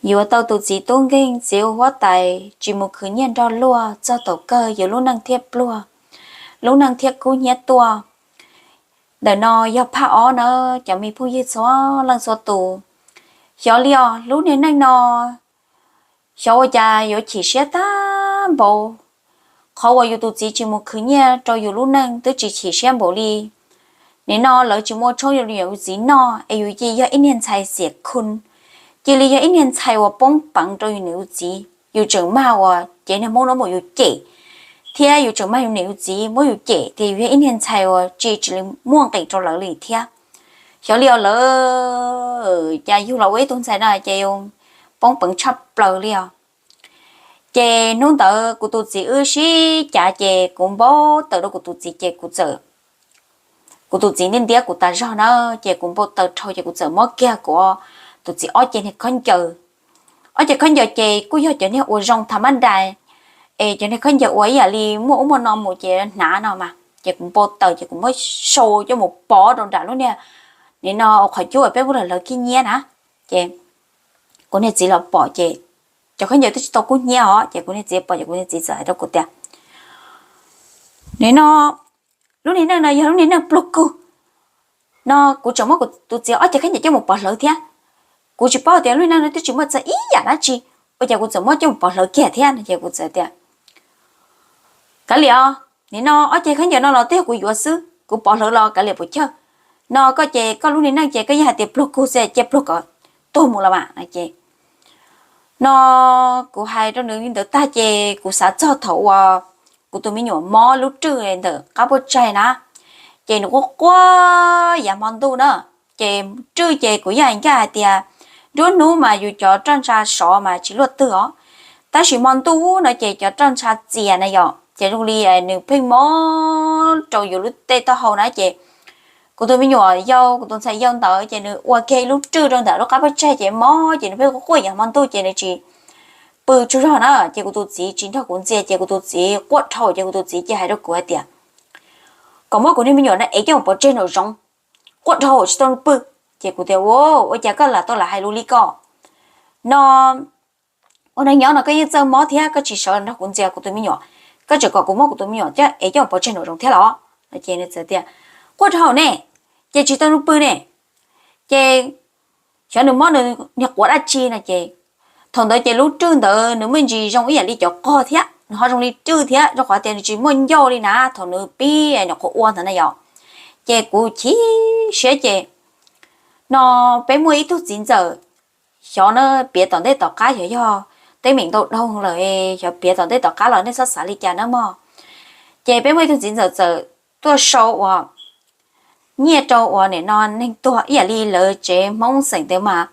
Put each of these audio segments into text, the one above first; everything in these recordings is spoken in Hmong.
Yuav tau tus txiv tub nkeeg txiv ua huab tais tsis mus khwv nyiaj nrog luag txog thaum kawg yus lub neej thiaj pluag, lub neej thiaj kub hnyiab tuaj. Ntawm no yog phaj ob na, cov me phooj ywg txhua leej txhua tus. Xyov li os, lub niag neej no xyov ua cas yuav chim siab tag npaum. Qhov uas yus tus txiv tsis mus khwv nyiaj rau yus lub neej twb tsis chim siab npaum li. Nim no lawv tsis muaj tshoob rau yus txiv noj es yus cia li yog ib niag ntxhais xiam khu, cia li yog ib niag ntxhais uas poob peev rau yus niam yus txiv, yus tseem mag uas cev niag Hmoob no muab yus cem, thiab yus tseem mag yus niam yus txiv muab yus cem tias yus yog ib niag ntxhais uas tsis, tsis li muaj nqis rau lawv li thiab. Xyov li os, lawv cas yug los ua ib tug ntxhais no ces yus poob peev tshaj plaws li os. Ces hnub ntawd kuv tus txiv wb sib cav ces kuv npau taws rau kuv tus txiv ces kuv txawm, kuv tus txiv ntiab ntiab kuv tas zog na, ces kuv npau taws dhau ces kuv txawm muab kiag kuv tus txiv ob ce niag khaub ncaws. Ob ce khaub ncaws ces kuj yog cov niag uas zoo thav mab dais, es cov niag khaub ncaws uas ib yam li muaj ub muaj no mus ces hnav no mas, ces kuv npau taws ces kuv muab sau coj mus pov rau nram lub niag, nim no qhov cub uas peb muab lawv khib nyiab na. Ces kuv niag txiv los pom ces cov khaub ncaws twb tsis tau kub hnyiab os, ces kuv niag txiv pom ces kuv niag txiv txawm hais rau kuv tias, nim no lub niag neej no yog lub niag neej pluag kug no, kuv tseem muab kuv tus txiv ob ce khaub ncaws coj mus pov hlawv thiab. Kuv tsis paub tias lub niag neej no twb tsis muaj txog ib yam dab tsi, ua cas kuv txawm muab coj mus pov hlawv kiag thiab no. Ces kuv txawm tias, kav liam os, nim no ob ce khaub ncaws no los twb yog kuv yuav xwb, kuv pov hlawv los kav liam puas chawj. No koj ces koj lub niag neej ces koj yeej hais tias pluag kug xwb, cia pluag kom tuag mus los mas no. Ces no kuv hais rau nws li ntawd tag ces kuv xav txog thaum uas kuv tus me nyuam mob lub rwj ntawm qab puab tsaig na, ces nws quaj quaj yav hmo ntuj na. Ces rwj ces kuv yeej hais ncaj hais tias nruab hnub mas yus cov roj ntsha sov mas tsis luaj twg os, tab sis hmo ntuj no ces cov roj ntsha txias na yom, ces zoo li nws pheej mob rau yus lub tej taub hau na. Ces kuv tus me nyuam yau, kuv tus ntxhais yau ntawd ces nws ua kiag ib lub rwj rau ntawm lub qab puab tsaig ces mob ces nws pheej quaj quaj yav hmo ntuj ces nws tsis pw tsaug zog na. Ces kuv tus txiv tsis nrog kuv ntxias ces kuv tus txiv quaj dhau ces kuv tus txiv cia hais rau kuv hais tias kom muab kuv niag me nyuam no ev coj mus pov tseg nraum zoov, quaj dhau tsis tau pw. Ces kuv tias, ua, ua cas koj lam tau lam hais lus li ko no? Ua neej nyob no koj yeej txawj mob thiab koj tsis sawv nrog kuv ntxias kuv tus me nyuam, koj tseem kom kuv muab kuv tus me nyuam coj ev coj mus pov tseg nraum zoov thiab los? Ces nws txawm tias, quaj dhau ne, ces tsis tau pw ne, ces xyov nws mob nws niag quav dab tsi no. Ces thaum ntawd ces lub rwj ntawd nws muaj ntsis zoo ib yam li cov qog thiab, nws ho zoo li rwj thiab rau qhov tias nws tsis muaj ncauj li na thaum nws pib nyuam qhuav ua ntawd na yom. Ces kuv chim siab ces no peb muaj ib tug txiv ntxawm, xyov na, piav tom ntej tom qab, xyov yog teeb meem ntau dhau lawm, xyov piav tom ntej tom qab los nej txhob xav li cas nawb mog. Ces peb muaj ib tug txiv ntxawm txawm tuaj sau uas nyiaj rau uas nim no neeg tuag ib yam li lawv tsev Hmoob xeem ntawd mas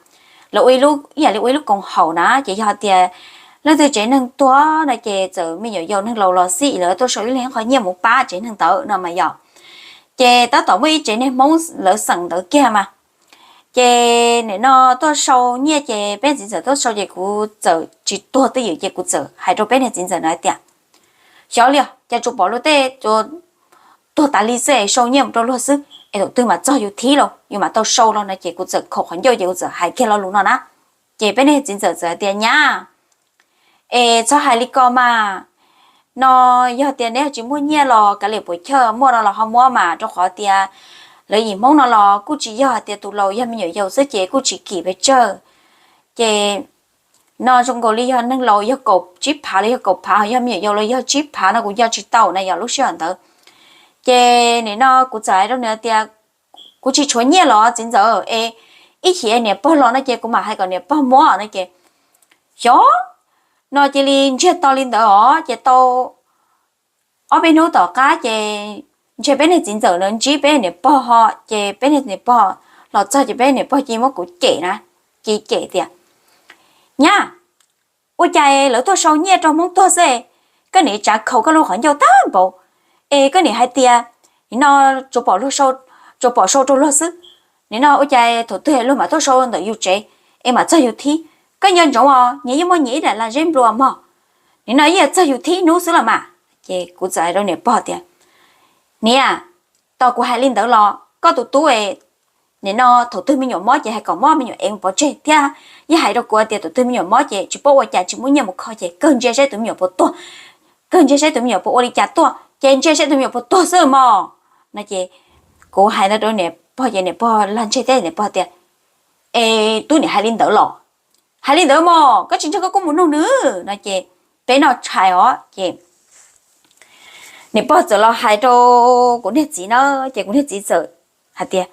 lawv ua ib lub, ib yam li ua ib lub koom haum na, ces yog tias leej twg tsev neeg tuag no ces txawm me nyuam yaus neeg laus los xij lawv tuaj sau ib leeg qho nyiaj mus pab tsev neeg ntawd no mas yom. Ces tab tom muaj ib tsev neeg Hmoob lawv xeem ntawd kiag mas, ces nim no tuaj sau nyiaj ces peb txiv ntxawm tuaj sau ces kuv txawm tsis tuag twj ywm ces kuv txawm hais rau peb niag txiv ntxawm no hais tias, xyov li os, cas tsuas pom luag tej tuag tas li xwb es sau nyiaj mus rau luag xwb es thaum twg mam txog yus thib los yus mam tau sau los no. Ces kuv txawm khaum qhov ncauj ces kuv txawm hais kiag lo lus no na. Ces peb niag txiv ntxawm txawm hais tias, nyab, es txhob hais li ko mas, no yog tias neb tsis muaj nyiaj los kav liam puas chawj, muaj no los ho muab mas, rau qhov tias lawv yim Hmoob no los kuj tsis yog hais tias tus laus, yog me nyuam yaus xwb ces kuj tsis kim pes tsawg. Ces no zoo nkaus li yog neeg laus yog kaum tsib phav los yog kaum phav, yog me nyuam yaus los yog tsib phav no kuv nco tsis tau na yog lub sij hawm ntawd. Ces nim no kuv txawm hais rau nws tias, kuv tsis tshuav nyiaj los txiv ntxawm es ib chim niam pog los no ces kuv mam hais kom niam pog muab no. Ces xyov, no cia li ntsiag to li ntawd os. Ces tau ob peb hnub tom qab ces ntshe peb niag txiv ntxawm na ntsib peb niam pog ho, ces peb niag niam pog los txog ces peb niam pog cia li muab kuv cem na, cia li cem tias, nyab, ua cas lawv tuaj sau nyiaj rau Hmoob tuag xwb, koj nim tsav khaus koj lub qhov ncauj tag npaum, es koj nim hais tias no tsuas pom luag, tsuas pom sau rau luag xwb. Nim no ua cas thaum twg luag mam tuaj sau ntawm yus tsev es mam txog yus thib? Koj nco ntsoov os, nyias yeej muaj nyias ib daim lag zeb nplua mog. Nim no ib yam txog yus thib hnub xwb los mas. Ces kuv txawm hais rau niam pog tias, niam, tos kuv hais li ntawd los koj tus tub es nim no thaum twg me nyuam mob ces hais kom mob me nyuam ev mus pov tseg thiab, yeej hais rau kuv tias thaum twg me nyuam mob ces tsis paub ua cas tsis muaj nyiaj mus kho ces kawg ntsia saib tus me nyuam puas tuag, kawg ntsia saib tus me nyuam puas ua li cas tuaj ces ntsia saib tus me nyuam puas tuag xwb mog. No ces kuv hais ntawd rau niam pog ces niam pog lag ntseg thiab niam pog tias, Es tub niam hais li ntawd los? Hais li ntawd mog, koj tsis ntseeg koj kuj mus nug nws. No ces peb noj tshais os ces niam pog txawm los hais rau kuv niag txiv na, ces kuv niag txiv txawm hais tias,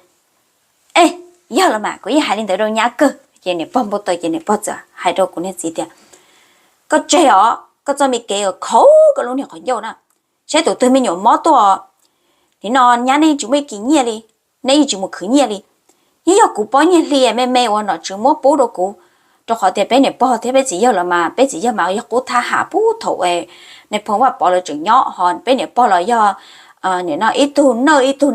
E, yog los mas kuv yeej hais li ntawd rau nyab kawg. Ces niam pog npau taws ces niam pog txawm hais rau kuv niag txiv tias, Koj tseg os, koj txoj me kev khaus koj lub niag qhov ncauj na, saib tus twg me nyuam mob tuaj, nim no nyab nej yeej tsis muaj ib kis nyiaj li, nej yeej tsis mus khwv nyiaj li. Yeej yog kuv pob nyiaj hli me me uas nom tswv muab pub rau kuv, rau qhov tias peb niam pog thiab peb txiv yawg los mas peb txiv yawg mas yog qub thab ham puag thaum Nais Phoo Vaj Pov lawv tseem nyob, ho peb niam pog los yog nim no ib tug nawj ib tug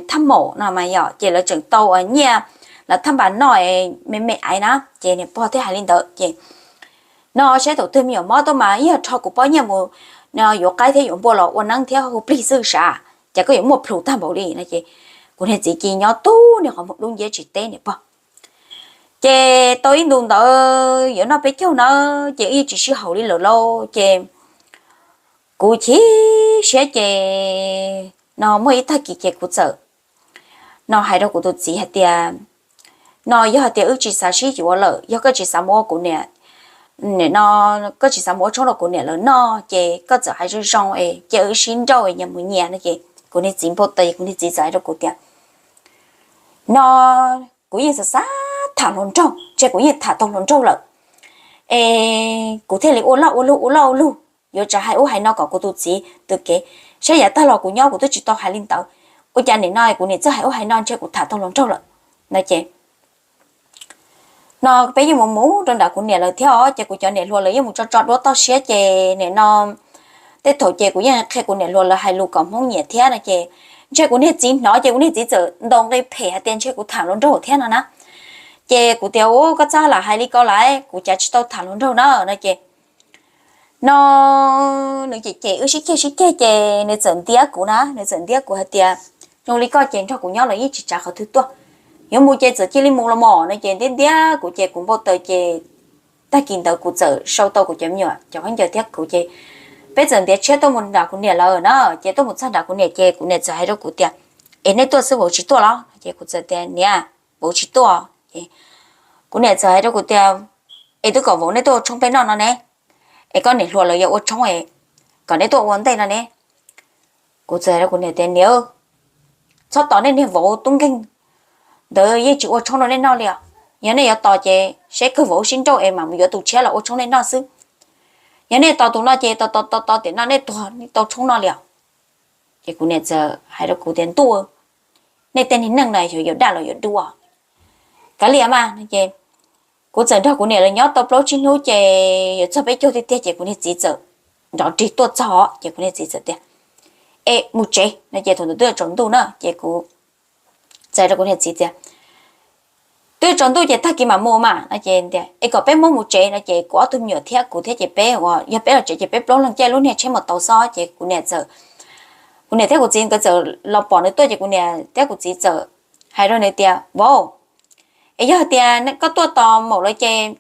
thab maum no mas yog ces lawv tseem tau nyiaj, lawv thab npas noj me me aiv na. Ces niam pog thiaj hais li ntawd ces no saib thaum twg me nyuam mob tuaj mas yeej yog rho kuv pob nyiaj mus yuav qaib thiab yuav npua los ua neeb thiab hu plig xwb sav, ces koj yuav muaj plhus tag npaum li no ces kuv niag txiv cia li nyob tub niag qhov muag dub nciab tsis teb niam pog. Ces tau ib ntus ntawd yuav noj peb caug na, ces wb yeej tsis sib haum li lawm lauj. Ces kuv chim siab ces no muaj ib tag kis ces kuv txawm no hais rau kuv tus txiv hais tias, No yog hais tias wb tsis xav sib yuav lawm, yog koj tsis xav mus ua kuv niam, no koj tsis xav mus ua tshoob rau kuv niam lawv noj ces koj txawm hais zoo zoo es cia wb sib nrauj nyias mus nyias no ces kuv niag txiv npau taws, kuv niag txiv txawm hais rau kuv tias, No kuv yeej xav xav tham hluas nraug, ntshe kuv yeej tham tau hluas nraug lawm, es kuv thiaj li ua loj ua luj ua loj ua luj yuav tsam hais ub hais no kom kuv tus txiv tws kev, saib yav tag los kuv nyob kuv twb tsis tau hais li ntawd, ua cas nim no kuv niam txawj hais ub hais no ntshe kuv tham tau hluas nraug lawm no ces no peb yeej mus mus rau nram kuv niam lawv thiab os, ces kuv cov niam hluas lawv yeej mus tso tso duab toj siab ces nim no tej thaum ces kuv yeej qhia kuv niam hluas lawv hais lus kom Hmoob nyiam thiab no ces ntshe kuv niag txiv hnov ces kuv niag txiv txawm ntaus nqi phem hais tias ntshe kuv tham hluas nraug thiab no na. Ces kuv tias, Ua koj txhob lam hais li ko lawm, kuv cas tsis tau tham hluas nraug na no ces no nws cem cem wb sib ceg sib ceg ces nws txawm ntiab kuv na, nws txawm ntiab kuv hais tias, Zoo li koj ces nrog kuv nyob los yeej tsis tsav qhov twg tuaj, yuav mus ces txawm cia li mus los mas no ces ntiab ntiab kuv ces kuv npau taws ces tag kis ntawd kuv txawm sau tau kuv cov me nyuam cov khaub ncaws thiab kuv ces peb txawm ntiav tshiab tuaj mus nram kuv niam lawm na. Ces tuaj mus txog nram kuv niam ces kuv niam txawm hais rau kuv tias, Es nej tuaj xwb vauv tsis tuaj los? Ces kuv txawm tias, Niam, vauv tsis tuaj. Kuv niam txawm hais rau kuv tias, Es twb kom vauv nej tuaj ua tshoob peb noj no ne, es koj niam hluas lawv yuav ua tshoob es kom neb tuaj ua ntej no ne. Kuv txawm hais rau kuv niam tias, Niam, txhob tos nej niag vauv tub nkeeg ntawd yeej tsis ua tshoob rau nej noj li os. Yog nej yuav tos ces seb kawg vauv sib nrauj es mam mus yuav tus tshiab los ua tshoob nej noj xwb. Yog nej tos tus no ces tos tos tos tos tiam no nej tuag tau tshoob noj li os. Ces kuv niam txawm hais rau kuv tias, Ntuj, nej tej niag neeg no xyov yuav daj los yuav dub. Kav liam mas no ces kuv txawm nrog kuv niam lawv nyob tau plaub tsib hnub ces yuav txog peb caug tiag tiag ces kuv niag txiv txawm nrov rig tuaj txog ces kuv niag txiv txawm tias, Es mus tsev no ces thaum ntawd twb yuav tsaus ntuj na ces kuv txawm hais rau kuv niag txiv tias, Twb yuav tsaus ntuj ces tag kis mam mus mas no ces, Es kom peb muab mus tsev no ces kuv ob tug me nyuam thiab kuv thiab ces peb uas yog peb los tsev ces peb plaub leeg caij lub niag tsheb mus tau xwb ces kuv niam txawm, kuv niam thiab kuv txiv nkawd txawm los pom nws tuaj ces kuv niam thiab kuv txiv txawm hais rau nws tias, Vauv, es yog hais tias koj tuaj tos maum lawv ces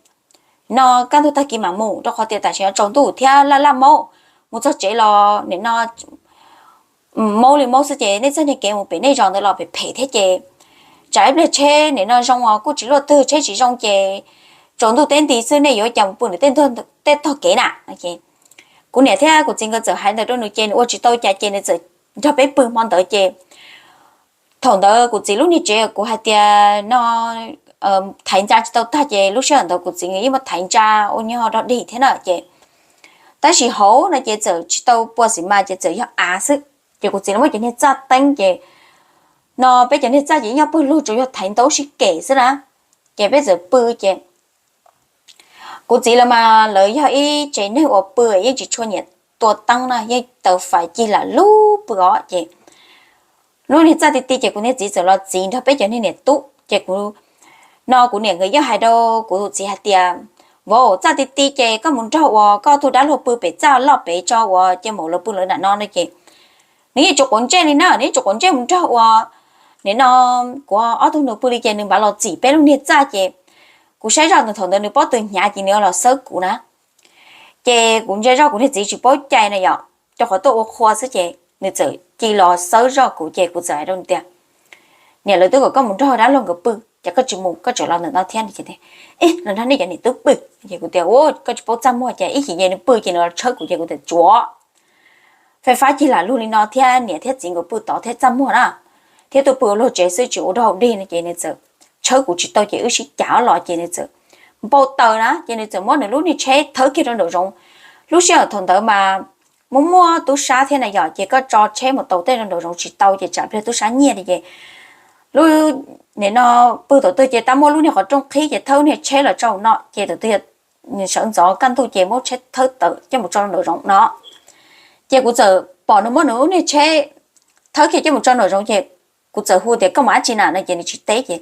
no kaj ntug tag kis mam mus rau qhov tias tam sim no tsaus ntuj thiab laj laj maub, mus txog tsev los nim no maub li maub xwb ces nej txoj niag kev mus pem nej zos ntawd los phem phem thiab ces tsam ib pliag tsheb nim no zoo os kuj tsis luaj twg tsheb tsis zoo ces tsaus ntuj teb nti xwb nej yuav cas mus pw ntawm tej tog kev na. Kuv niam thiab kuv txiv nkawd txawm hais ntawd rau nws ces nws ua tsis tau cas ces nws txawm nrog peb pw hmo ntawd ces thaum ntawd kuv txiv lub niag tsev kuv hais tias no thaiv ntsa tsis tau tag ces lub sij hawm ntawd kuv txiv yeej muab thaiv ntsa ua nyuag rog dig thiab na ces tab sis hauv no ces txawm tsis tau pua xim mas ces txawm yog av xwb ces kuv txiv muab cov niag txaj teeb ces no peb cov niag txaj ces nyob pawg lug tsuas yog thaiv ntaub sib kem xwb na ces peb txawm pw ces kuv txiv lawv mas lawv yog ib tsev neeg uas pw yeej tsis tshua nyiam tua teeb na yeej taws fais cig lam lub pw os ces lub niag txaj ti ti ces kuv niag txiv txawm los txiv nrog peb cov niag niam tub ces kuv no kuv niam nkawd yeej hais rau kuv tus txiv hais tias, Vauv, txaj ti ti ces koj mus nrog uas koj tug dab laug pw pem txaj loj pem tso uas ces maum lawv pw lawv nram no no ces nws yeej tsis quav ntsej li na, nws yeej tsis quav ntsej mus nrog uas Nim no kuv ob tug nus pw li ces nws npaj los txim peb lub niag txaj ces kuv saib zoj nws thaum ntawd nws pob tw hnyav ces nws los xawb kuv na. Ces kuv ntsia zoj kuv niag txiv tsis paub cai na yom, rau qhov tuaj ua qhua xwb ces nws txawm cia li los xawb zoj kuv ces kuv txawm hais rau nws tias, niam, lawv twb kom koj mus nrog dab laug nkawd pw ces koj tsis mus koj tseem los ntawm no thiab. Nws tias, los nrog nej cov niam tub pw. Ces kuv tias, ua koj tsis paub txaj muag ces ib chim ces nws pw ces nws los tshawb kuv ces kuv tias, tsuav fais fab cig lam lug li no thiab niam thiab txiv nkawd pw tod thiab txaj muag na, thiab tuaj pw ua luag tsev xwb tsis ua dog dig no ces nws txawm tshawb kuv tsis tau ces wb sib cav los ces nws txawm npau taws na ces nws txawm muab nws lub niag tsheb thawb kiag rau nraum zoov. Lub sij hawm thaum ntawd mas muaj muaj tub sab thiab na yom, ces koj tso tsheb mus tau tej rau nraum zoov tsis tau ces tsam pliag tub sab nyiag li ces lub, nim no pw thaum twg ces tab muaj lub niag qhov rooj qhib ces thawb niag tsheb los tso no ces thaum twg sawv ntxov kaj ntug ces muab tsheb thawb tawm coj mus tso nraum zoov no. Ces kuv txawm pom nws muab nws lub niag tsheb thawb kiag coj mus tso nraum zoov ces kuv txawm hu tias koj mus dab tsi na no ces nws tsis teb ces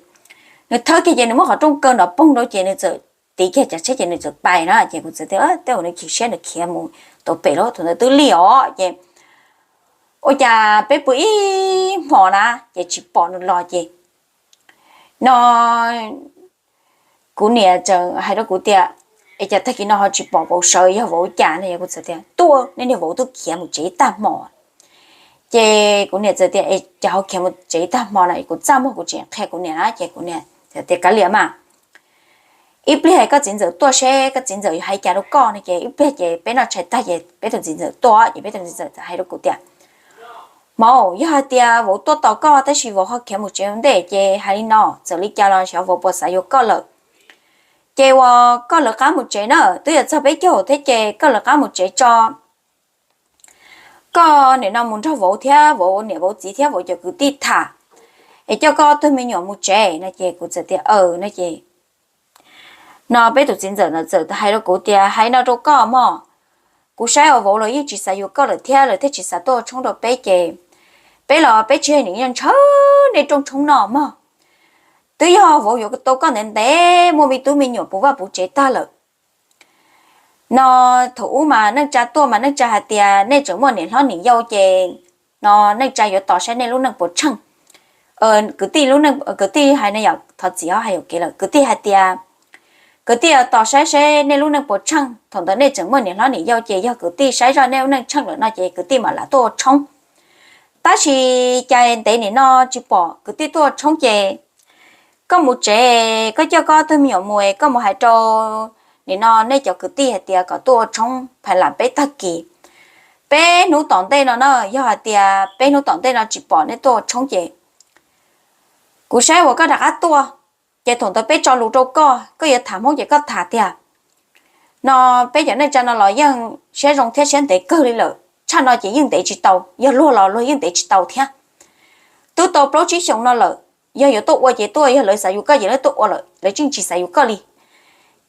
nws thawb kiag ces nws muab qhov rooj kaw nrov poog rau ces nws txawm tiv kiag cov tsheb ces nws txawm pais na ces kuv txawm tias tej zaum nws chim siab nws khiav mus tau pem lawm thaum ntawd twb lig os ces ua cas peb pw ib hmos na ces tsis pom nws los ces no kuv niam txawm hais rau kuv tias, es cas tag kis no ho tsis pom vauv sawv yog vauv cas no es kuv txawm tias tuaj nej niag vauv twb khiav mus tsev tag hmo. Ces kuv niam txawm tias es cas ho khiav mus tsev tag hmo no es kuv txaj muag kuv tseem qhia kuv niam na ces kuv niam txawm tias kav liam mas, ib pliag koj txiv ntxawm tuaj seb koj txiv ntxawm yuav hais cas rau koj no ces ib pliag ces peb noj tshais tag ces peb tus txiv ntxawm tuaj ces peb tus txiv ntxawm txawm hais rau kuv tias, maum, yog hais tias vauv tuaj tos koj tab sis vauv ho khiav mus tsev ua ntej ces hais li no, txawm li cas los xyov vauv puas xav yuav koj lawm. Ces uas koj lawv qab mus tsev na, twb yuav txog peb caug thiab ces koj lawv qab mus tsev tso, koj nim no mus nrog vauv thiab vauv niam vauv txiv thiab vauv cov kwv tij tham es coj koj ob tug me nyuam mus tsev no ces kuv txawm tias aw no ces no peb tus txiv ntxawm ntawd txawm hais rau kuv tias hais no rau koj mog, kuv saib uas vauv los yeej tsis xav yuav koj lawm thiab lawv thiaj tsis xav tuaj ua tshoob rau peb ces peb los peb tsis yog nim no ntshaw nej rooj tshoob no mog, twb yog vauv yuav tau koj ntev ntev muaj me tub me nyuam puv vaj puv tsev tag lawm. No thaum ub mas neej tsa tuaj mas neej tsa hais tias nej tseem muaj niam hlob niam yau ces no neej tsa yuav tos saib nej lub neej puas tsheej. Kwv tij, kwv tij hais no yom, thov txim hais yuam kev lawm, kwv tij hais tias kwv tij yuav tos saib seb nej lub neej puas tsheej, thaum ntawd nej tseem muaj niam hlob niam yau ces yog kwv tij saib zoj nej lub neej tsheej lawm no ces kwv tij mam lam tuaj ua tshoob. Tab sis cas ntev nim no tsis pom kwv tij tuaj ua tshoob ces koj mus tsev, koj coj koj ob tug me nyuam mus, koj mus hais rau nim no nej cov kwv tij hais tias kom tuaj ua tshoob phais lam peb tag kis. Peb hnub tom ntej no na, yog hais tias peb hnub tom ntej no tsis pom nej tuaj ua tshoob ces kuv saib uas koj rov qab tuaj, ces thaum ntawd peb tso lus rau koj, koj yuav tham Hmoob ces koj tham tiag. No peb cov neej tsa no los yeej siab zoo thiab siab ntev kawg li lawm, tshaj no ces yeej ntev tsis tau, yog luag los luag yeej ntev tsis tau thiab. Twb tau plaub tsib xyoos no lawm, yog yuav tuaj ua ces tuaj, yog lawv xav yuav koj ces lawv tuaj ua lawm, lawv tseem tsis xav yuav koj li.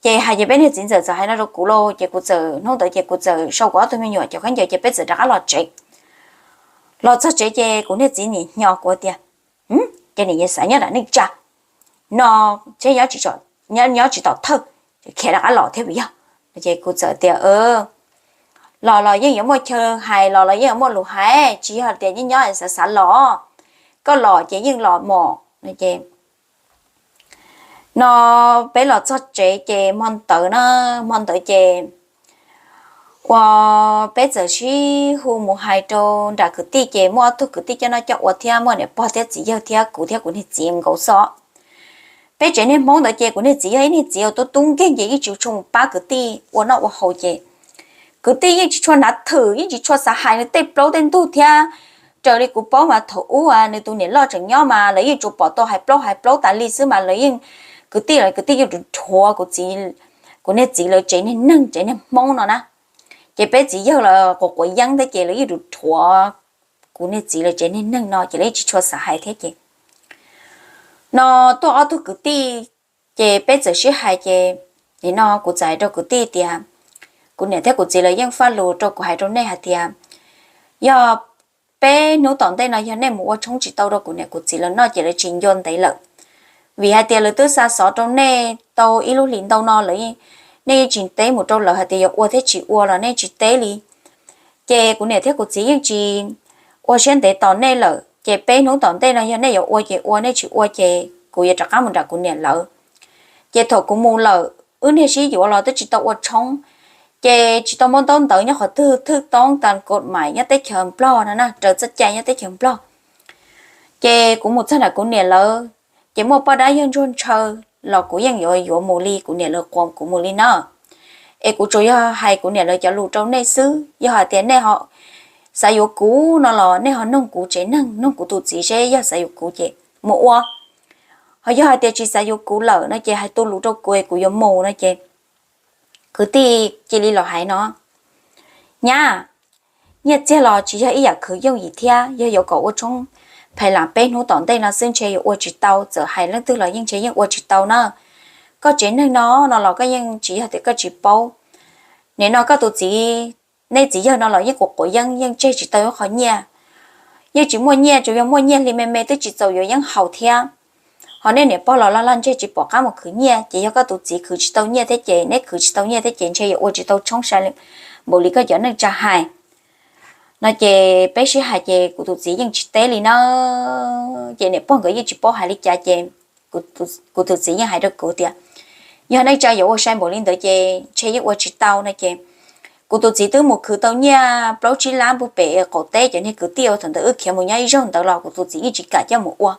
Ces hais ces peb niag txiv ntxawm txawm hais no rau kuv lauj, ces kuv txawm, hnub ntawd ces kuv txawm sau kuv ob tug me nyuam cov khaub ncaws ces peb txawm rov qab los tsev. Los txog tsev ces kuv niag txiv nim hnyos kuv tias, ces nim yeej xav nyob nram neej tsa no, nyob tsis tom thawj, khiav rov qab los thiab puas yog? Ces kuv txawm tias los los yeej yuav muaj chaw hais, los los yeej yuav muaj lus hais, tsis yog tias nyob nyob xav xav los, koj los ces yeej los mos no ces no peb los txog tsev ces hmo ntawd na, hmo ntawd ces uas peb txawm sib hu mus hais rau nram kwv tij ces muaj ob tug kwv tij coj noj coj ua thiab muaj niam pog thiab txiv yawg thiab kuv thiab kuv niag txiv nkaus xwb. Peb tsev niag Hmoob ntawd ces kuv niag txiv yog ib niag txiv uas tub tub nkeeg ces yeej tsis tshua mus pab kwv tij ua noj ua haus ces kwv tij yeej tsis tshua hnav thwm yeej tsis tshua xav hais nws tej plaub tej ntug thiab. Raws li kuv paub mas thaum ub nws tus niam loj tseem nyob mas lawv yeej tsuas pom tau hais plaub hais plaub tas li xwb mas lawv yeej, kwv tij los kwv tij yeej rhuav rhuav kuv txiv, kuv niag txiv lawv tsev niag neeg tsev niag Hmoob no na. Ces peb txiv yawg los quav quav yeeb thiab ces lawv yeej rhuav rhuav kuv niag txiv lawv tsev niag neeg no ces lawv yeej tsis tshua xav hais thiab ces no tuaj ob tug kwv tij ces peb txawm sib hais ces nim no kuv txawm hais rau kwv tij tias kuv niam thiab kuv txiv lawv yeej faj lus rau kuv hais rau nej hais tias yog peb hnub tom ntej no yog nej mus ua tshoob tsis tau rau kuv niam kuv txiv lawv noj ces lawv tsis ncua ntev lawm. Vim hais tias lawv twb xa xov rau nej tau ib lub hlis ntau no lawm, nej yeej tsis teb mus rau lawv hais tias yuav ua thiab tsis ua los nej tsis teb li. Ces kuv niam thiab kuv txiv yeej tsis ua siab ntev tos nej lawm. Ces peb hnub tom ntej no yog nej yuav ua ces ua, nej tsis ua ces kuv yuav rov qab mus nram kuv niam lawv. Ces thaum kuv mus lawm, wb niag sib yuav los twb tsis tau ua tshoob, ces tsis tau muaj ntaub ntawv nyob qhov twg, thwj toob tas kod mais nyob teb chaws Nplog no na, raws txoj cai nyob teb chaws Nplog. Ces kuv mus txog nram kuv niam lawv, ces muaj poj dab yawg ntsuag ntshaw los kuv yeej yuav yuav mus li, kuv niam lawv quas kuv mus li na. Es kuv tsuas yog hais kuv niam lawv cov lus rau nej xwb, yog hais tias nej ho xav yuav kuv no los nej ho noog kuv tsev neeg, noog kuv tus txiv seb yog xav yuav kuv ces mus ua. Ho yog hais tias tsis xav yuav kuv lawm no ces hais tu lus rau kuv es kuv yuav mus no ces kwv tij cia li los hais no, nyab, nyiaj txiag los tsis yog ib yam khwv yooj yim thiab, yog yuav kom ua tshoob phais lam peb hnub tom ntej no xwb ntshe yuav ua tsis tau, txawm hais leej twg los yeej ntshe yeej ua tsis tau na. Koj tsev neeg no no los koj yeej tsis yog tias koj tsis paub. Nim no koj tus txiv, nej txiv yawg no los yeej quav quav yeeb, yeej tseg tsis tau ib qho nyiaj. Yeej tsis muaj nyiaj, tsuas yog muaj nyiaj hli me me twb tsis txaus yuav yeeb haus thiab. Ho nej niam pog los laj laj ntseg tsis pom qab mus khwv nyiaj, ces yog koj tus txiv khwv tsis tau nyiaj thiab ces neb khwv tsis tau nyiaj thiab ces ntshe yuav ua tsis tau tshoob sai npaum li koj cov neej tsa hais no ces peb sib hais ces kuv tus txiv yeej tsis teb li na. Ces niam pog nkawd yeej tsis paub hais li cas ces kuv tus txiv yeej hais rau kuv tias yog neej tsa yuav ua sai npaum li ntawd ces ntshe yeej ua tsis tau no ces kuv tus txiv twb mus khwv tau nyiaj plaub tsib lab puag pem qaum teb, cov niag kwv tij uas thaum ntawd wb khiav mus nyob ib zaug ntawd los kuv tus txiv yeej tsis kam coj mus ua.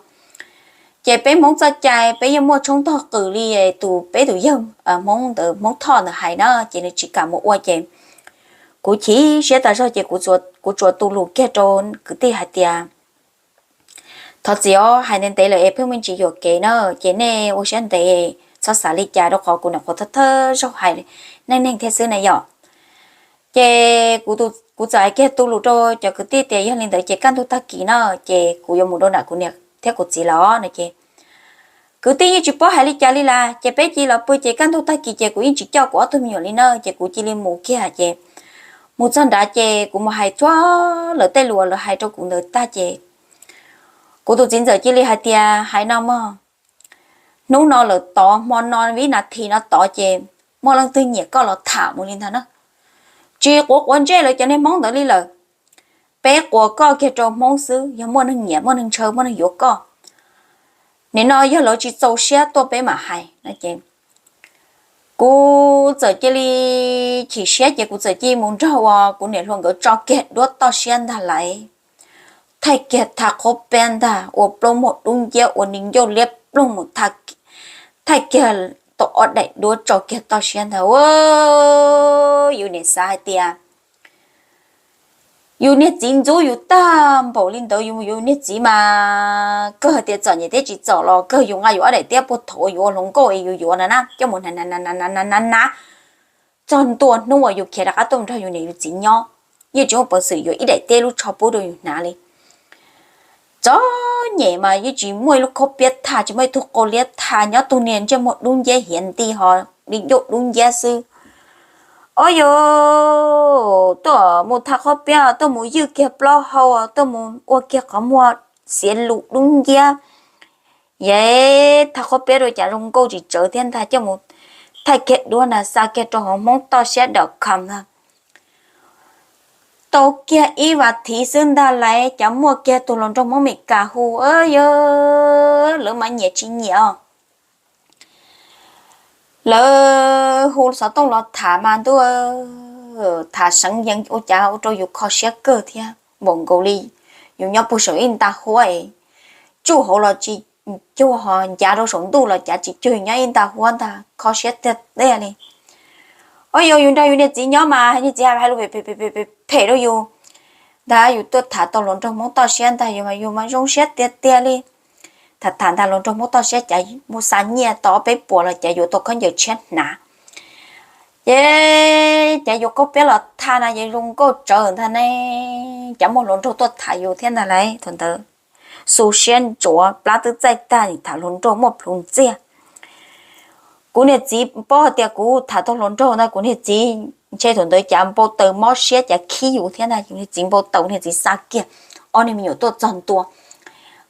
Ces peb Hmoob txoj cai peb yeej muaj tshoob tog qws li tus peb tus yawg Hmoob ntawd, Hmoob Thoj ntawd hais na, ces nws tsis kam mus ua ces kuv chim siab tas zog ces kuv tsuas tu lus kiag rau kwv tij hais tias thov txim os, hais ntev ntev lawm es pheej me ntsis yuam kev na, ces nej ua siab ntev, txhob xav li cas, rau qhov kuv nyuam qhuav thawj thawj zaug hais neej neeg thiab xwb na yom. Ces kuv txawm hais kiag tu lus rau cov kwv tij tias yog li ntawd ces kaj ntug tag kis na, ces kuv yuav mus rau nram kuv niam thiab kuv txiv lawm no ces kwv tij yeej tsis paub hais li cas li las, ces peb cia li los pw ces kaj ntug tag kis ces kuv yeej tsis coj kuv ob tug me nyuam li na, ces kuv cia li mus kiag ces mus txog nrad ces kuv mus hais txhua lawv tej lus lawv hais rau kuv ntawd tag ces kuv tus txiv ntxawm cia li hais tias hais no mog, hnub no lawm tod, hmo no vib nas this no tod ces muaj leej twg nyiam koj los tham mus li ntag na. Tsis quav quav ntsej lawv cov niag Hmoob ntawd li lawm. Peb quas koj kiag rau Hmoob xwb, yog muaj neeg nyiam, muaj neeg ntshaw, muaj neeg yuav koj, nim no yog lawv tsis txaus siab tuaj peb mam hais no ces kuv txawm cia li chim siab ces kuv txawm cia li mus nrog uas kuv niam hluas nkawd tso kiag duab toj siab ntag lauj. Thaij kiag tha qhob piab ntag, ua plaub muag dub nciab, ua ni ncauj liab ploog mus, thaij kiag tau ob daim duab tso kiag toj siab ntag. Yus niam xav hais tias yus niag txiv ntxub yus tag npaum li ntawd, yus yus niag txiv mas kawg hais tias txom nyem thiab tsis txom los kawg yus nqa yus ob daim tiab puag thaum uas yus ua hluas nkauj es yus yuav na na coj mus hnav hnav hnav hnav hnav hnav txog ntua hnub uas yus khiav rov qab tuaj mus nrog yus niam yus txiv nyob, yeej tsis muaj peev xwm yuav ib daim tiab lub tsho pub rau yus hnav li. Txom nyem mas yeej tsis muaj ib lub khob piab tha, tsis muaj ib tug qau liab tha, nyob tug niag ntsej muag dub nciab hiav nti ho li ncauj dub nciab xwb. Ob yus tuaj mus tha qhob piab, tuaj mus ywj kiag plaub hau, tuaj mus ua kiag qhov muag xiav lus dub nciab. Yeej tha qhob piab rau cas zoo nkauj tsis tsawv thiab ntag, coj mus thaij kiag duab na xa kiag rau hauv Hmoob toj siab dot com ntag. Tau kiag ib vas thiv xwb ntag lauj, cas muaj kiag tus hluas nraug Hmoob Meskas hu, yog lawv mas nyiam tsis nyiam os. Lawv hu xov tooj los tham mas ntuj, tham seev yees ua cas ua rau yus kho siab kawg thiab npaum nkaus li yus nyob puag saum ib nta huab es tsuj hauv los tsis cuag, ho ncav rau saum ntuj los cav tsis cuag, yus nyob ib nta huab ntag, kho siab tiag tiag li. Ob yus, yus nrog yus niag txiv nyob mas niag txiv hais lus phem phem rau yus ntag, yus tuaj tham tau hluas nraug Hmoob toj siab ntag, yus mas yus mas zoo siab tiag tiag li. Tham tham ntag hluas nraug Hmoob toj siab cas mus xa nyiaj tau ob peb puas los cas yuav tau khaub ncaws tshiab hnav. Ces cas yus qauj piab los tha na ces zoo nkauj tsawv ntag ne, cas muaj hluas nraug tuaj tham yus thiab ntag lauj. Thaum ntawd xu siab ntsuav, plab twb txaij tag, tham hluas nraug muaj plhus ntxiag. Kuv niag txiv paub hais tias kuv tham tau hluas nraug ntag, kuv niag txiv ntshe thaum ntawd cas npau taws mob siab cas khib yus thiab ntag, kuv niag txiv npau taws, kuv niag txiv xa kiag ob niag me nyuam tuaj txog ntua.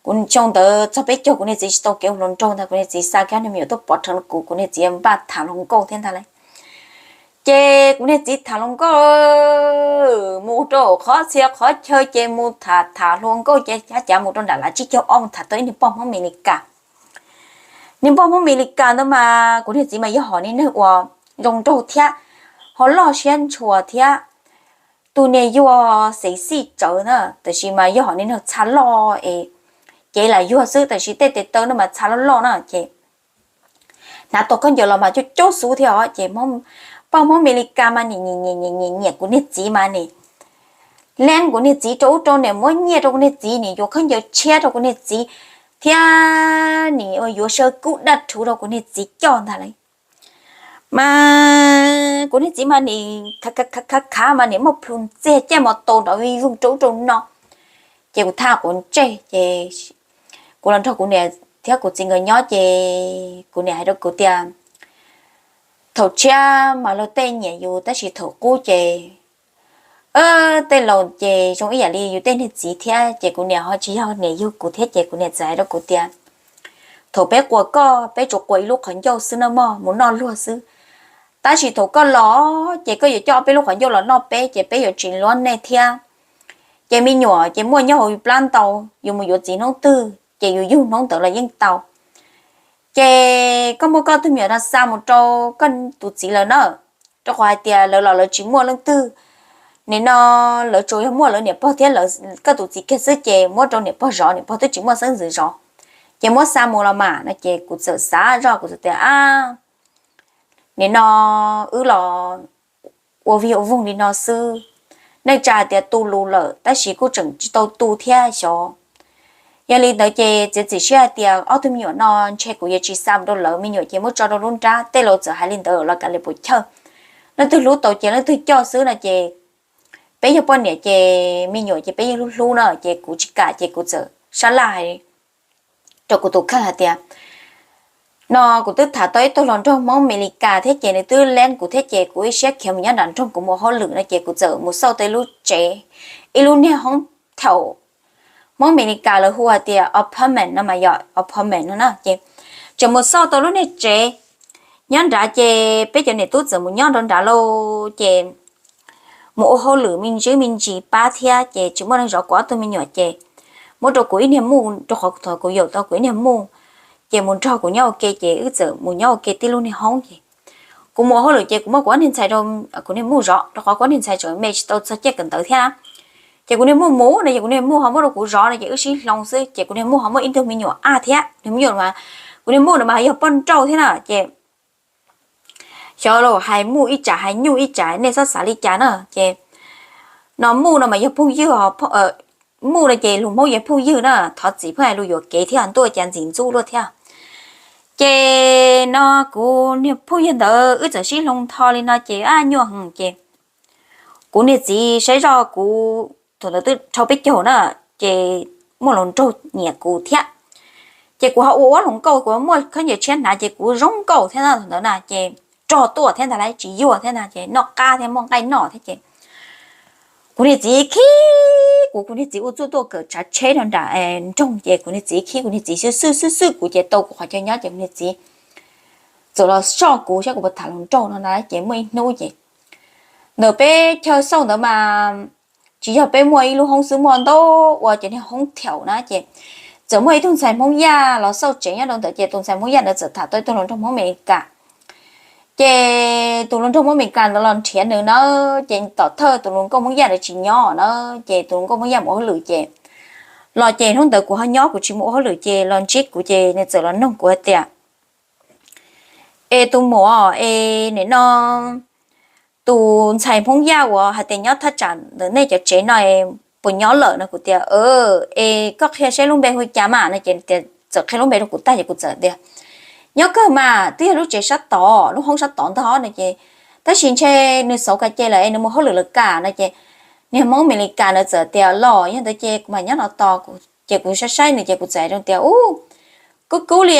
Kuv xyoo ntawd txog peb caug kuv niag txiv tsis tau kev ua hluas nraug ntag, kuv niag txiv xa kiag ob niag me nyuam tuaj pov rheev kuv, kuv niag txiv npaj tham hluas nkauj thiab ntag lauj. Ces Kuv niag txiv tham hluas nkauj mus rau qhov txhia qhov chaw ces mus tham tham hluas nkauj ces cav cav mus rau nram lav tsib caug ob mus tham tau ib niag poj Hmoob Amelikas. Niag poj Hmoob Amelikas ntawd mas kuv niag txiv mas yog hom niag neeg uas zoo nraug thiab, ho loj siab ntshua thiab, tus niag yuag xev xij tsawv na, tab sis mas yog hom niag neeg txha loj es, cev lam yuag xwb tab sis tej tes taw no mas txha loj loj na ces hnav tau khaub ncaws los mas coob coob xub thiab os ces poj Hmoob Amelikas mas nim nyiam nyiam nyiam kuv niag txiv mas nim leeb kuv niag txiv rau ub rau no, muab nyiaj rau kuv niag txiv, nim yuav khaub ncaws tshiab rau kuv niag txiv thiab nim yuav saw kub daj rhuv rau kuv niag txiv coj ntag lauj. Mas kuv niag txiv mas nim khav khav khav mas nim muaj plhu ntxiag caj mos taus nrov vij voog rau ub rau no ces kuv thaj quav ntsej ces kuv los nrog kuv niam thiab kuv txiv nkawd nyob ces kuv niam hais rau kuv tias thaum tshiab mas luag tej nyiam yus tab sis thaum qub ces tej laus ces zoo ib yam li yus tej niag txiv thiab ces kuv niam ho tsis yog niam yug kuv thiab ces kuv niam txawm hais rau kuv tias thaum peb quas koj peb tsuas quas ib lub qhov ncauj xwb nawb mog, mus noj luag xwb, tab sis thaum koj los ces koj yuav coj peb lub qhov ncauj los noj peb ces peb yuav tsis luab nej thiab. Ces me nyuam ces muaj nyob hauv yus plab ntau, yus mus yuav txiv hnub twg ces yus yug hnub ntawd los yeej tau. Ces koj muab koj tug me nyuam no xa mus rau koj tus txiv lawm na, rau qhov hais tias lawv los lawv tsis muaj leej twg. Nim no lawv tsuas yog muaj lawv niam pog thiab koj tus txiv kiag xwb ces muab rau niam pog zov, niam pog twb tsis muaj xeeb ntxwv zov, ces muab xa mus los mas no ces kuv txawm xav zoj kuv txawm tias a nim no wb los ua vig ua voog li no xwb, neej tsa tias tu lus lawm tab sis kuj tseem tsis tau tu thiab xyov. Yog li ntawd ces txiav txim siab hais tias ob tug me nyuam no ntshe kuv yuav tsis xa mus rau lawv, me nyuam ces muab tso rau lub nrab, tej laus txawm hais li ntawd los kav liam puas chawj, leej twg hlub tau ces leej twg coj xwb no ces peb yog poj niam ces me nyuam ces peb yeej hlub hlub no ces kuv tsis kam ces kuv txawm sab laj hais rau kuv tus kheej hais tias no kuv twb tham tau ib tug hluas nraug Hmoob Amelikas thiab ces nws twb leeb kuv thiab ces kuv ib siab khiav mus nyob nram nroog kuv mus ua hauj lwm no ces kuv txawm mus xauj tau ib lub tsev, ib lub niag hoob thaum Hmoob Amelikas lawv hu hais tias apartment no mas yog apartment no na ces tseem mus xauj tau lub niag tsev nyob nrad ces peb cov niam tub txawm mus nyob rau nrad lauj ces mus ua hauj lwm me ntsis me ntsis pab thiab ces tsis muaj neeg zov kuv ob tug me nyuam ces muab rau kuv ib niag muj rau qhov thaum kuv yaum tau kuv ib niag muj ces mus nrog kuv nyob ua ke ces wb txawm mus nyob ua ke tib lub niag hoob ces kuv mus ua hauj lwm ces kuv muab kuv ob niag ntxhais rau kuv niag muj zov rau qhov kuv ob niag ntxhais tseem me tsis tau txog caij kawm ntawv thiab. Ces kuv niag muj mus no ces kuv niag muj ho muab rau kuv zov no ces wb sib hloov xwb ces kuv niag muj ho muaj ib tug me nyuam aj thiab, niag me nyuam mas kuv niag muj no mas yog poj nrauj thiab na ces xyov los hais muj ib tsam hais nyuj ib tsam nej txhob xav li cas na ces no muj no mas yog phooj ywg, muj no ces lus Hmoob yog phooj ywg na, thov txim pheej hais lus yuam kev thiab ntuj cas ntxim ntxub luaj thiab. Ces no kuv niag phooj ywg ntawd wb txawm sib hloov ntho li no ces a nyuaj heev ces kuv niag txiv saib zoj kuv thaum ntawd twb dhau peb caug na ces muaj hluas nraug nyiam kuv thiab ces kuv ho ua ua hluas nkauj kuv muaj khaub ncaws tshiab hnav ces kuv zoo nkauj thiab na thaum ntawd na ces rog tuaj thiab ntag lauj tsis yuag thiab ntag ces noj qab thiab muaj nqaij noj thiab ces kuv niag txiv khib kuv, kuv niag txiv ua txuj tuaj kawm tsav tsheb rau nram nroog ces kuv niag txiv khib kuv niag txiv xwb xwb xwb xwb kuv ces tau kuv qhov chaw nyob ces kuv niag txiv txawm los soj kuv saib kuv puas tham hluas nraug no na ces muaj ib hnub ces ntawm peb chaw xauj ntawd mas tsis yog peb muaj ib lub hoob xwb muaj ntau ua cov niag hoob thaum na ces txawm muaj ib tug ntxhais Hmoob Yaj los xauj tsev nyob rau ntawd ces tus ntxhais Hmoob Yaj ntawd txawm tham tau ib tug hluas nraug Hmoob Amelikas ces tus hluas nraug Hmoob Amelikas ntawd los nrhiav nws na ces tom thawj tus hluas nkauj Hmoob Yaj ntawd tsis nyob na ces tus hluas nkauj Hmoob Yaj mus ua hauj lwm ces los ces hnub ntawd kuv ho nyob kuv tsis mus ua hauj lwm ces los ntsib kuv ces nws txawm los nug kuv hais tias es tus muam es nim no tus ntxhais Hmoob Yaj uas hais tias nyob thaj tsam ntawm nej cov tsev no puas nyob lawm no kuv tias es koj qhia saib lub npe hu cas mas no ces tias txawm qhia lub npe rau kuv tag ces kuv txawm tias nyob kawg mas twb yog lub tsev sab tod lub hoob sab tod ntag no ces tab sis ntshe nws xauv kas ces lawm es nws mus hauj lwm lawm kam no ces niag Hmoob Amelikas ntawd txawm tias los yog ntawd ces kuv mam nyob no tos ces kuv saib saib nws ces kuv txawm hais rau tias u kub kub li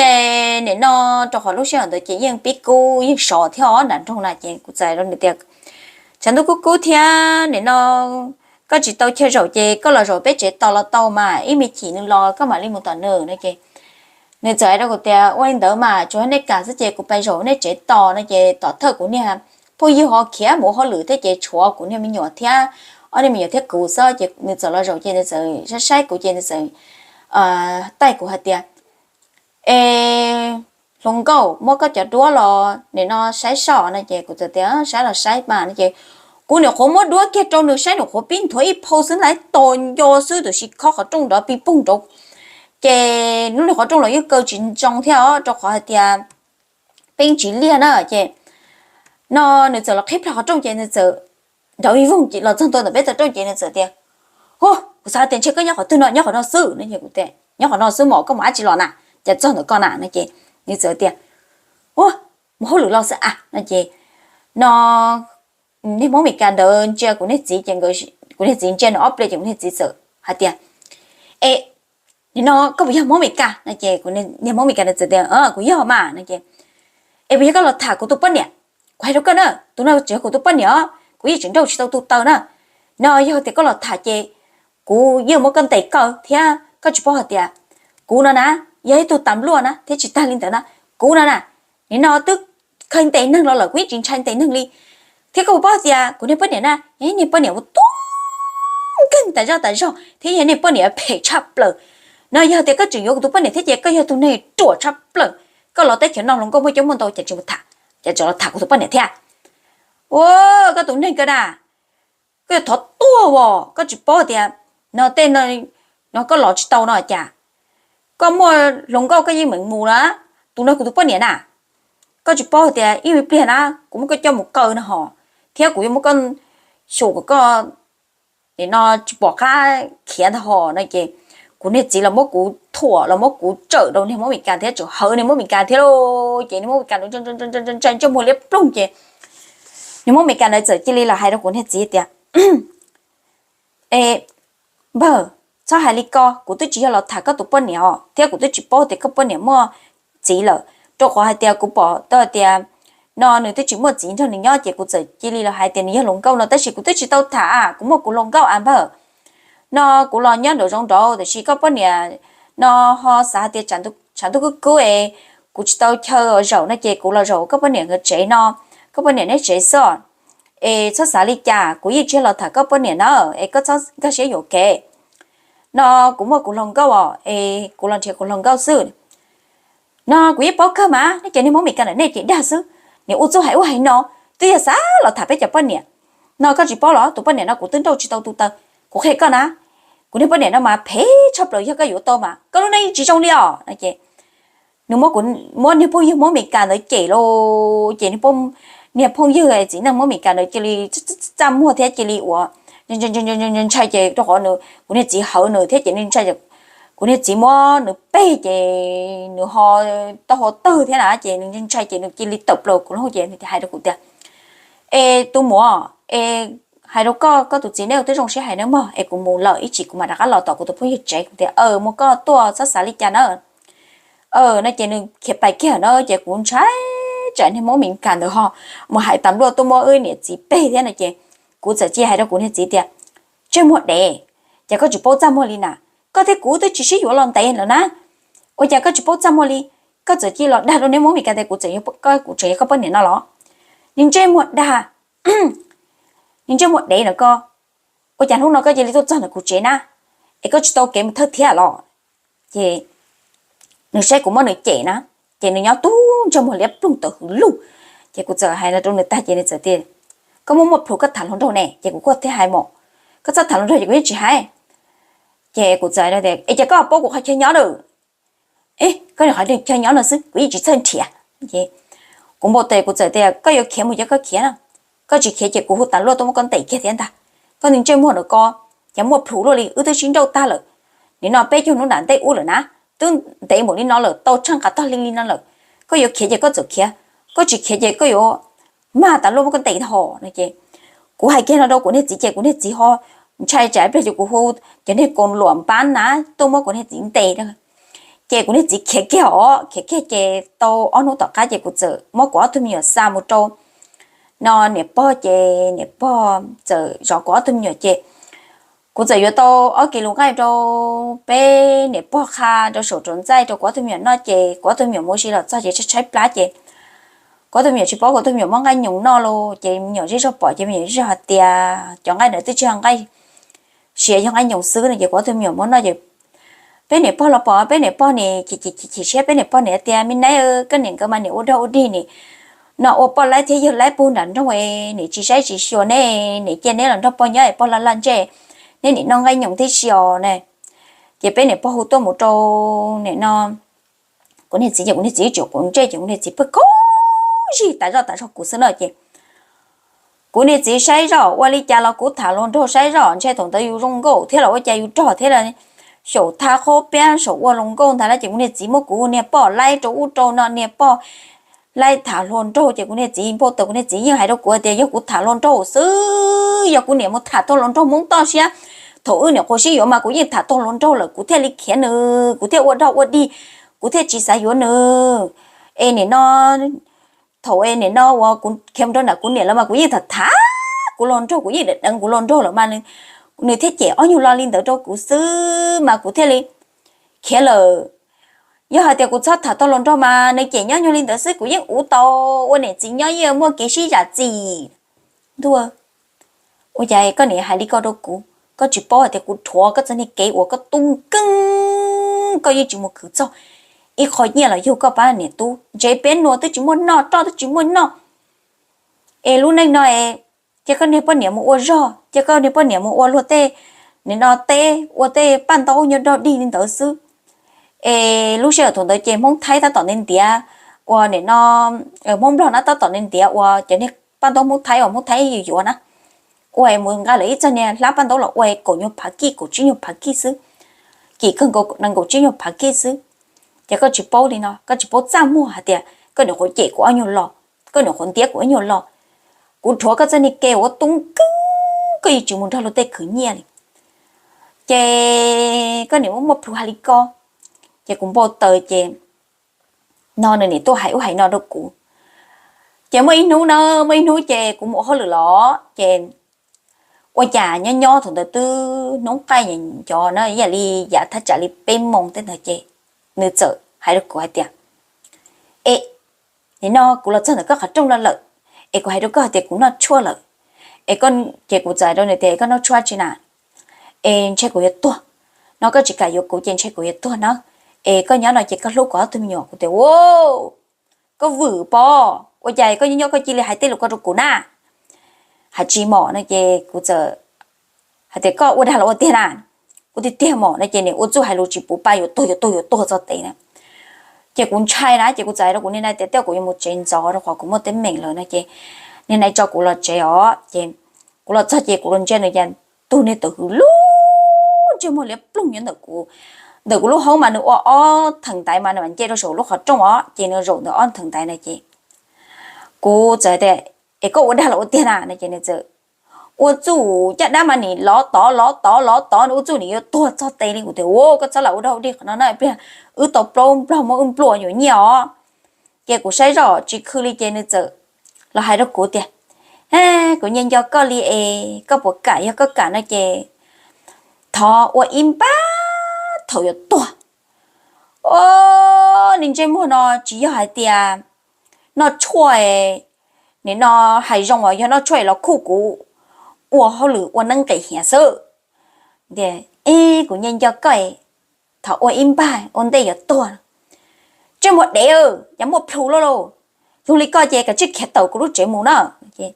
nim no rau qhov lub sij hawm ntawd ces yeej pib kub yeej sov thiab os nram nroog na ces kuv txawm hais rau nws tias tshav ntuj kub kub thiab nim no koj tsis tau chaw zaum ces koj los zaum peb tsev tos los tau mas ib me chim nws los koj mam li mus tom nws no ces nws txawm hais rau kuv tias ua li ntawd mas tsuas yog nej kam xwb ces kuv pais zaum nej tsev tos no ces tom thawj kuv niag phooj ywg ho khiav mus ua hauj lwm thiab ces tshuav kuv niag me nyuam thiab, ob niag me nyuam thiab kuv xwb ces nws txawm los zaum ces nws txawm saib saib kuv ces nws txawm taij kuv hais tias, Es hluas nkauj, muab koj cov duab los nim no saib soj no ces kuv txawm tias, Saib los saib mas no ces kuv nyuam qhuav muab duab kiag rau nws saib, nyuam qhuav pib nthuav ib phau xwb ntag, tos nco xwb, tab sis khob qhov rooj nrov pig poog nrov, ces lub niag qhov rooj los yeej kaw tsis ntsoov thiab os, rau qhov hais tias peb tsis liaj na ces no nws txawm los qhib plho qhov rooj ces nws txawm nrov ib voog los txog ntua ntawm peb tog rooj ces nws txawm tias, Hu, kuv xav tias ntshe koj nyob qhov twg no, nyob qhov no xwb no ces kuv tias, Nyob qhov no xwb mas koj mus dab tsi los na, cas txog ntawm koj na no ces nws txawm tias, Hu, mus hauj lwm los xwb a no ces no niag Hmoob Meskas ntawd ntsia kuv niag txiv ces kuv niag txiv ntsia nws ob pliag ces kuv niag txiv txawm hais tias, Es nim no koj puas yog Hmoob Meskas no ces niag Hmoob Meskas ntawd txawm tias, Kuv yog mas no ces, Es puas yog koj los tham kuv tus poj niam? Kuv hais rau koj na, tus no tseem yog kuv tus poj niam os, kuv yeej tseem nrauj tsis tau tus taw na. No yog tias koj los tham ces kuv yeej muab koj ntes kaw thiab, koj tsis paub hais tias kuv no na yog ib tug tas luaj na, thiab tsis tag li ntawd na, kuv no na, nim no twb kheev ntes neeg los lawm kuv yeej tsis ntshai ntes neeg li. Thiab koj puas paub tias kuv niag poj niam na yog ib niag poj niam uas tub nkeeg tas zog tas zog thiab yog niag poj niam phem tshaj plaws. No yog tias koj tseem yuav kuv tus poj niam thiab ces koj yog tus neeg ruam tshaj plaws. Koj los teb chaws no hluas nkauj muaj coob muaj ntau cas tsis mus tham, cas tseem los tham kuv tus poj niam thiab? Ua, koj tus neeg kawg na, koj yuav thov tuag as, koj tsis paub tias no tej no koj los tsis tau no cas? Koj muaj hluas nkauj koj yeej meem mus na, tus no kuv tus poj niam na, koj tsis paub tias ib pliag na kuv muab koj coj mus kaw no ho, thiab kuv yuav muab koj xyuas kom koj nim no tsis pom qab khiav ntag ho no ces kuv niag txiv los muab kuv thuam los muab kuv tsawm rau niag Hmoob Meskas thiab, tsawm hawv niag Hmoob Meskas thiab lauj. Ces niag Hmoob Meskas ntshai ntsej muag liab ploog ces niag Hmoob Meskas ntawd txawm cia li los hais rau kuv niag txiv tias, Es npawg, txhob hais li ko, kuv twb tsis yog los tham koj tus poj niam os, thiab kuv twb tsis paub tias koj poj niam muaj txiv lawm, rau qhov hais tias kuv pom tau tias no nws twb tsis muaj txiv nrog nws nyob ces kuv txawm cia li los hais tias nws yog hluas nkauj no, tab sis kuv twb tsis tau tham, kuv muaj kuv hluas nkauj as npawg. No kuv los nyob nraum zoov nraud tab sis koj poj niam no ho xav hais tias tshav ntuj kub kub es kuv tsis tau chaw zaum no ces kuv los zaum koj poj niam nkawd tsev no, koj poj niam neb tsev xwb. Es txhob xav li cas, kuv yeej tsis los tham koj poj niam na, es koj txhob nkag siab yuam kev. No kuv muaj kuv hluas nkauj os, es kuv los nrhiav kuv hluas nkauj xwb. No kuv yeej paub kawg mas, nej cov niag Hmoob Meskas ntawm nej ces dag xwb, niam ua txuj hais ua hais no, twb yog xav los tham peb cov poj niam. No koj tsis paub los tus poj niam no kuv twb nrauj tsis tau tus taw. Kuv qhia koj na, kuv niag poj niam no mas phem tshaj plaws, yog koj yuav tau mas koj lub neej yeej tsis zoo li os no ces nws muab kuv, muab niag phooj ywg Hmoob Meskas ntawd cem lauj. Ces niag phooj ywg txiv neej Hmoob Meskas ntawd cia li txaj muag thiab cia li ua ntshai ces rau qhov kuv niag txiv hawv nws thiab ces nws ntshai, kuv niag txiv muab nws peg ces nws ho tau ho tawg thiab na ces nws ntshai ces nws cia li tawm plaws kuv lub ces nws hais rau kuv tias, Es tus muam, es hais rau koj, koj tus txiv neb ua twb zoo siab hais nawb mog, es kuv mus lawm, ib tsam kuv mam rov qab los tom kuv tus phooj ywg tsev. Kuv tias, Aws, mus koj tuaj, txhob xav li cas na. Aws, no ces nws khiav pais kiag na ces kuv ntshai tsam niag Hmoob Meskas ntawd ho mus hais tas luaj tuaj muab wb niam txiv peg thiab no ces kuv txawm cia hais rau kuv niag txiv tias, Ntsej muag dev, cas koj tsis paub txaj muag li na? Koj thiab kuv twb tsis sib yuav los ntev lawm na, ua cas koj tsis paub txaj muag li? Koj txawm cia los dag rau niag Hmoob Meskas tias kuv tseem yog koj poj niam no los? Niag ntsej muag dag, niag ntsej muag dev na koj, ua cas hnub no koj cia li tuaj txog ntawm kuv tsev na, es koj tsis tau kev mus thawj thiab los? Ces nws saib kuv muab nws cem na, ces nws nyob tub ntsej muag liab ploog tawm hwv lug. Ces kuv txawm hais no rau nws tag ces nws txawm tias, Koj muaj muaj plhus koj tham hluas nraug ne? Ces kuv kuj thiaj hais mas, Koj txhob tham hluas nraug ces kuv yeej tsis hais. Ces kuv txawm hais tias, Es cas koj paub kuv qhov chaw nyob lawm? E, koj nyob qhov chaw nyob no xwb kuv yeej tsis txawj nrhiav. Kuv npau taws kuv txawm tias, Koj yuav khiav mus ces koj khiav na, koj tsis khiav ces kuv hu tas luaj tuaj muab koj ntes kiag thiab ntag. Koj niag ntsej muag na koj, cas muaj plhus luaj li, wb twb sib nrauj tag lawm, nim no peb caug hnub nram ntej ub lawm na, twb ntev npaum li no lawm, tau tsheej qas tog li li no lawm. Koj yuav khiav ces koj txawm khiav, koj tsis khiav ces koj yuav mag tas luaj muab koj ntes ho no ces kuv hais kiag no rau kuv niag txiv ces kuv niag txiv ho ntshai tsam ib pliag ces kuv hu cov niag kaus luam npab na tuaj muab kuv niag txiv ntes. Ces kuv niag txiv khiav kiag os, khiav kiag ces tau ob hnub tom qab ces kuv txawm muab kuv ob tug me nyuam xa mus rau no niam pog ces niam pog txawm zov kuv ob tug me nyuam ces kuv txawm yuav tau ob kis lus nqaij rau peb niam pog qha rau saum rau ntxaij rau kuv ob tug me nyuam noj ces kuv ob tug me nyuam mus ua si los txog ces tshaib tshaib plab ces Kuv ob tug me nyuam tsis paub, kuv ob tug me nyuam muab nqaij nyoos noj los ces me nyuam zej zog pom ces me nyuam zej zog hais tias cov nqaij ntawd twb tsis yog nqaij siav, yog nqaij nyoos xwb no ces kuv ob tug me nyuam muab noj ces peb niam pog los pom, peb niam pog nim chim chim siab, peb niam pog nim tias, Me neb, koj niam nkawd mas nim ua dog ua dig nim no ua poj laib thiab yawg laib puag nram nroog, nim tsis saib tsis xyuas neb, nim cia neb los nrog pog nyob es pog laj laj ntsej, neb nim noj nqaij nyoos tib si os ne. Ces peb niam pog hu tuaj mus rau nim no kuv niag txiv ces kuv niag txiv tsuas quav ntsej ces kuv niag txiv pheej khob zig tas zoj tas zog kuv xwb no ces kuv niag txiv saib zoj ua li cas los kuv tham hluas nraug saib zoj ntshe thaum ntawd yus zoo nkauj thiab los ua cas yus rog thiab los xyaum thaj qhob piab saum ua hluas nkauj ntag lauj. Ces kuv niag txiv muab kuv niag poj laib rau ub rau no, niag poj laib tham hluas nraug ces kuv niag txiv npau taws, kuv niag txiv yeej hais rau kuv tias yog kuv tham hluas nraug xwb, yog kuv niam mus tham tau hluas nraug Hmoob toj siab, thaum wb niam quas sib yuav mas kuv yeej tham tau hluas nraug lawm kuv thiaj li khiav nws, kuv thiaj ua dog ua dig, kuv thiaj tsis xav yuav nws. Es nim no thaum es nim no uas kuv khiav mus rau nram kuv niam lawv mas kuv yeej tham tham kuv hluas nraug, kuv yeej deev deev kuv hluas nraug lawm mas nws thiaj cem ob nyuag lo li ntawd rau kuv xwb mas kuv thiaj li khiav lawm. Yog hais tias kuv txhob tham tau hluas nraug mas nws cem nyob nyuag li ntawd xwb kuv yeej ua tau, ua niam txiv nyob yeej muaj kev sib zam txim. Ntuj, ua cas koj niam hais li ko rau kuv? Koj tsis paub hais tias kuv dhuav koj txoj niag kev uas koj tub nkeeg, koj yeej tsis mus khwv txog ib qho nyiaj los yug koj pab niam tub, ntsev peb nuas twb tsis muaj noj, roj twb tsis muaj noj. Es lub neej no es cia koj niag poj niam mus ua zog, cia koj niag poj niam mus ua luag tej, nim no teb ua tej paj ntaub nyuag dog dig li ntawd xwb. Es lub sij hawm thaum ntawd ces Hmoob Thaib tab tom ntiav ntiav, uas nim no Hmoob Nplog na tab tom ntiav ntiav uas cov niag paj ntaub Hmoob Thaib uas Hmoob Thaib yuav yuav na, ua es mus nqa lawm ib txoj niag hlab paj ntaub los ua es kaum nyuag phav kij, kaum tsib nyuag phav kij xwb, kim kawg nkaus nees nkaum tsib nyuag phav kij xwb. Ces koj tsis paub li no, koj tsis paub txaj muag hais tias koj niam qhuav cem kuv ob nyuag lo, koj niam qhuav ntiab kuv ob nyuag lo, kuv dhuav koj txoj niag kev ua tub nkeeg, koj yeej tsis mus nrog luag tej khwv nyiaj li. Ces koj niam muaj muaj plhus hais li ko, ces kuv npau taws ces no nws niam tuaj hais ub hais no rau kuv. Ces muaj ib hnub na, muaj ib hnub ces kuv mus ua hauj lwm los ces ua cas nyob nyob thaum ntawd twb hnub qaij nyob nco na, ib yam li yav thaj tsam li peb moos tej ntawd ces nws txawm hais rau kuv hais tias, E, nim no kuv los txog ntawm koj qhov rooj no lawm, es kuv hais rau koj hais tias kuv noj tshuaj lawm. Es koj, ces kuv txawm hais rau nws tias, Koj noj tshuaj tsi na? Es ntshe kuv yuav tuag no, koj tsis kam yuav kuv ces ntshe kuv yuav tuag na. Es koj nyob no ces koj hlub kuv ob tug me nyuam. Kuv tias, Ua, koj vwm pob, ua cas koj nyob nyob koj cia li hais tej lus ko rau kuv na? Hais tsis mom no ces kuv txawm hais tias, Koj ua dag los ua tiag na? Ua tiag tiag mom no ces nws ua txuj hais lus tsis puv pa, yuav tuag yuav tuag yuav tuag txog tes na. Ces kuv ntshai na ces kuv txawm hais rau kuv niag nai tias, Tej zaum kuv yuav mus tsev ntxov rau qhov kuv muaj teeb meem lawm no ces niag nai tso kuv los tsev os. Ces kuv los txog ces kuv los ntsia nws cas tug niag tawm hws lub ntsej muag liab ploog nyob ntawm kuv, ntawm kuv lub hoob mas nws ua ob theem ntaiv mas nws mam nce rau saum lub qhov rooj os, ces nws zaum ntawm ob theem ntaiv na ces kuv txawm tias, Es koj ua dag los ua tiag na? No ces nws txawm ua txuj caj dab mas nim lov tod lov tod lov tod, nws ua txuj nim yuav tuag txog tes li. Kuv tias, Ua, koj txhob lam ua dog dig qhov no na, pliag wb tau plaub nplog muab wb nplua yuav nyiaj os. Ces kuv saib zoj tsis khw li ces nws txawm los hais rau kuv tias, Kuv nyias nco koj li es koj puas kam? Yog koj kam no ces thov ua ib npab thaum yuav tuag. O, nws ntsej muag no tsis yog hais tias noj tshuaj, nim no hais zoo os, yog noj tshuaj los khuj kuv ua hauj lwm ua neeb nqis hiav xwb. Tias, Kuv nyias nco koj, thov ua ib npab ua ntej yuav tuag. Ntsej muag dev, cas muaj plhus loj lauj. Yog li koj ces kav tsij khiav tawm kuv lub tsev mus na. Tias,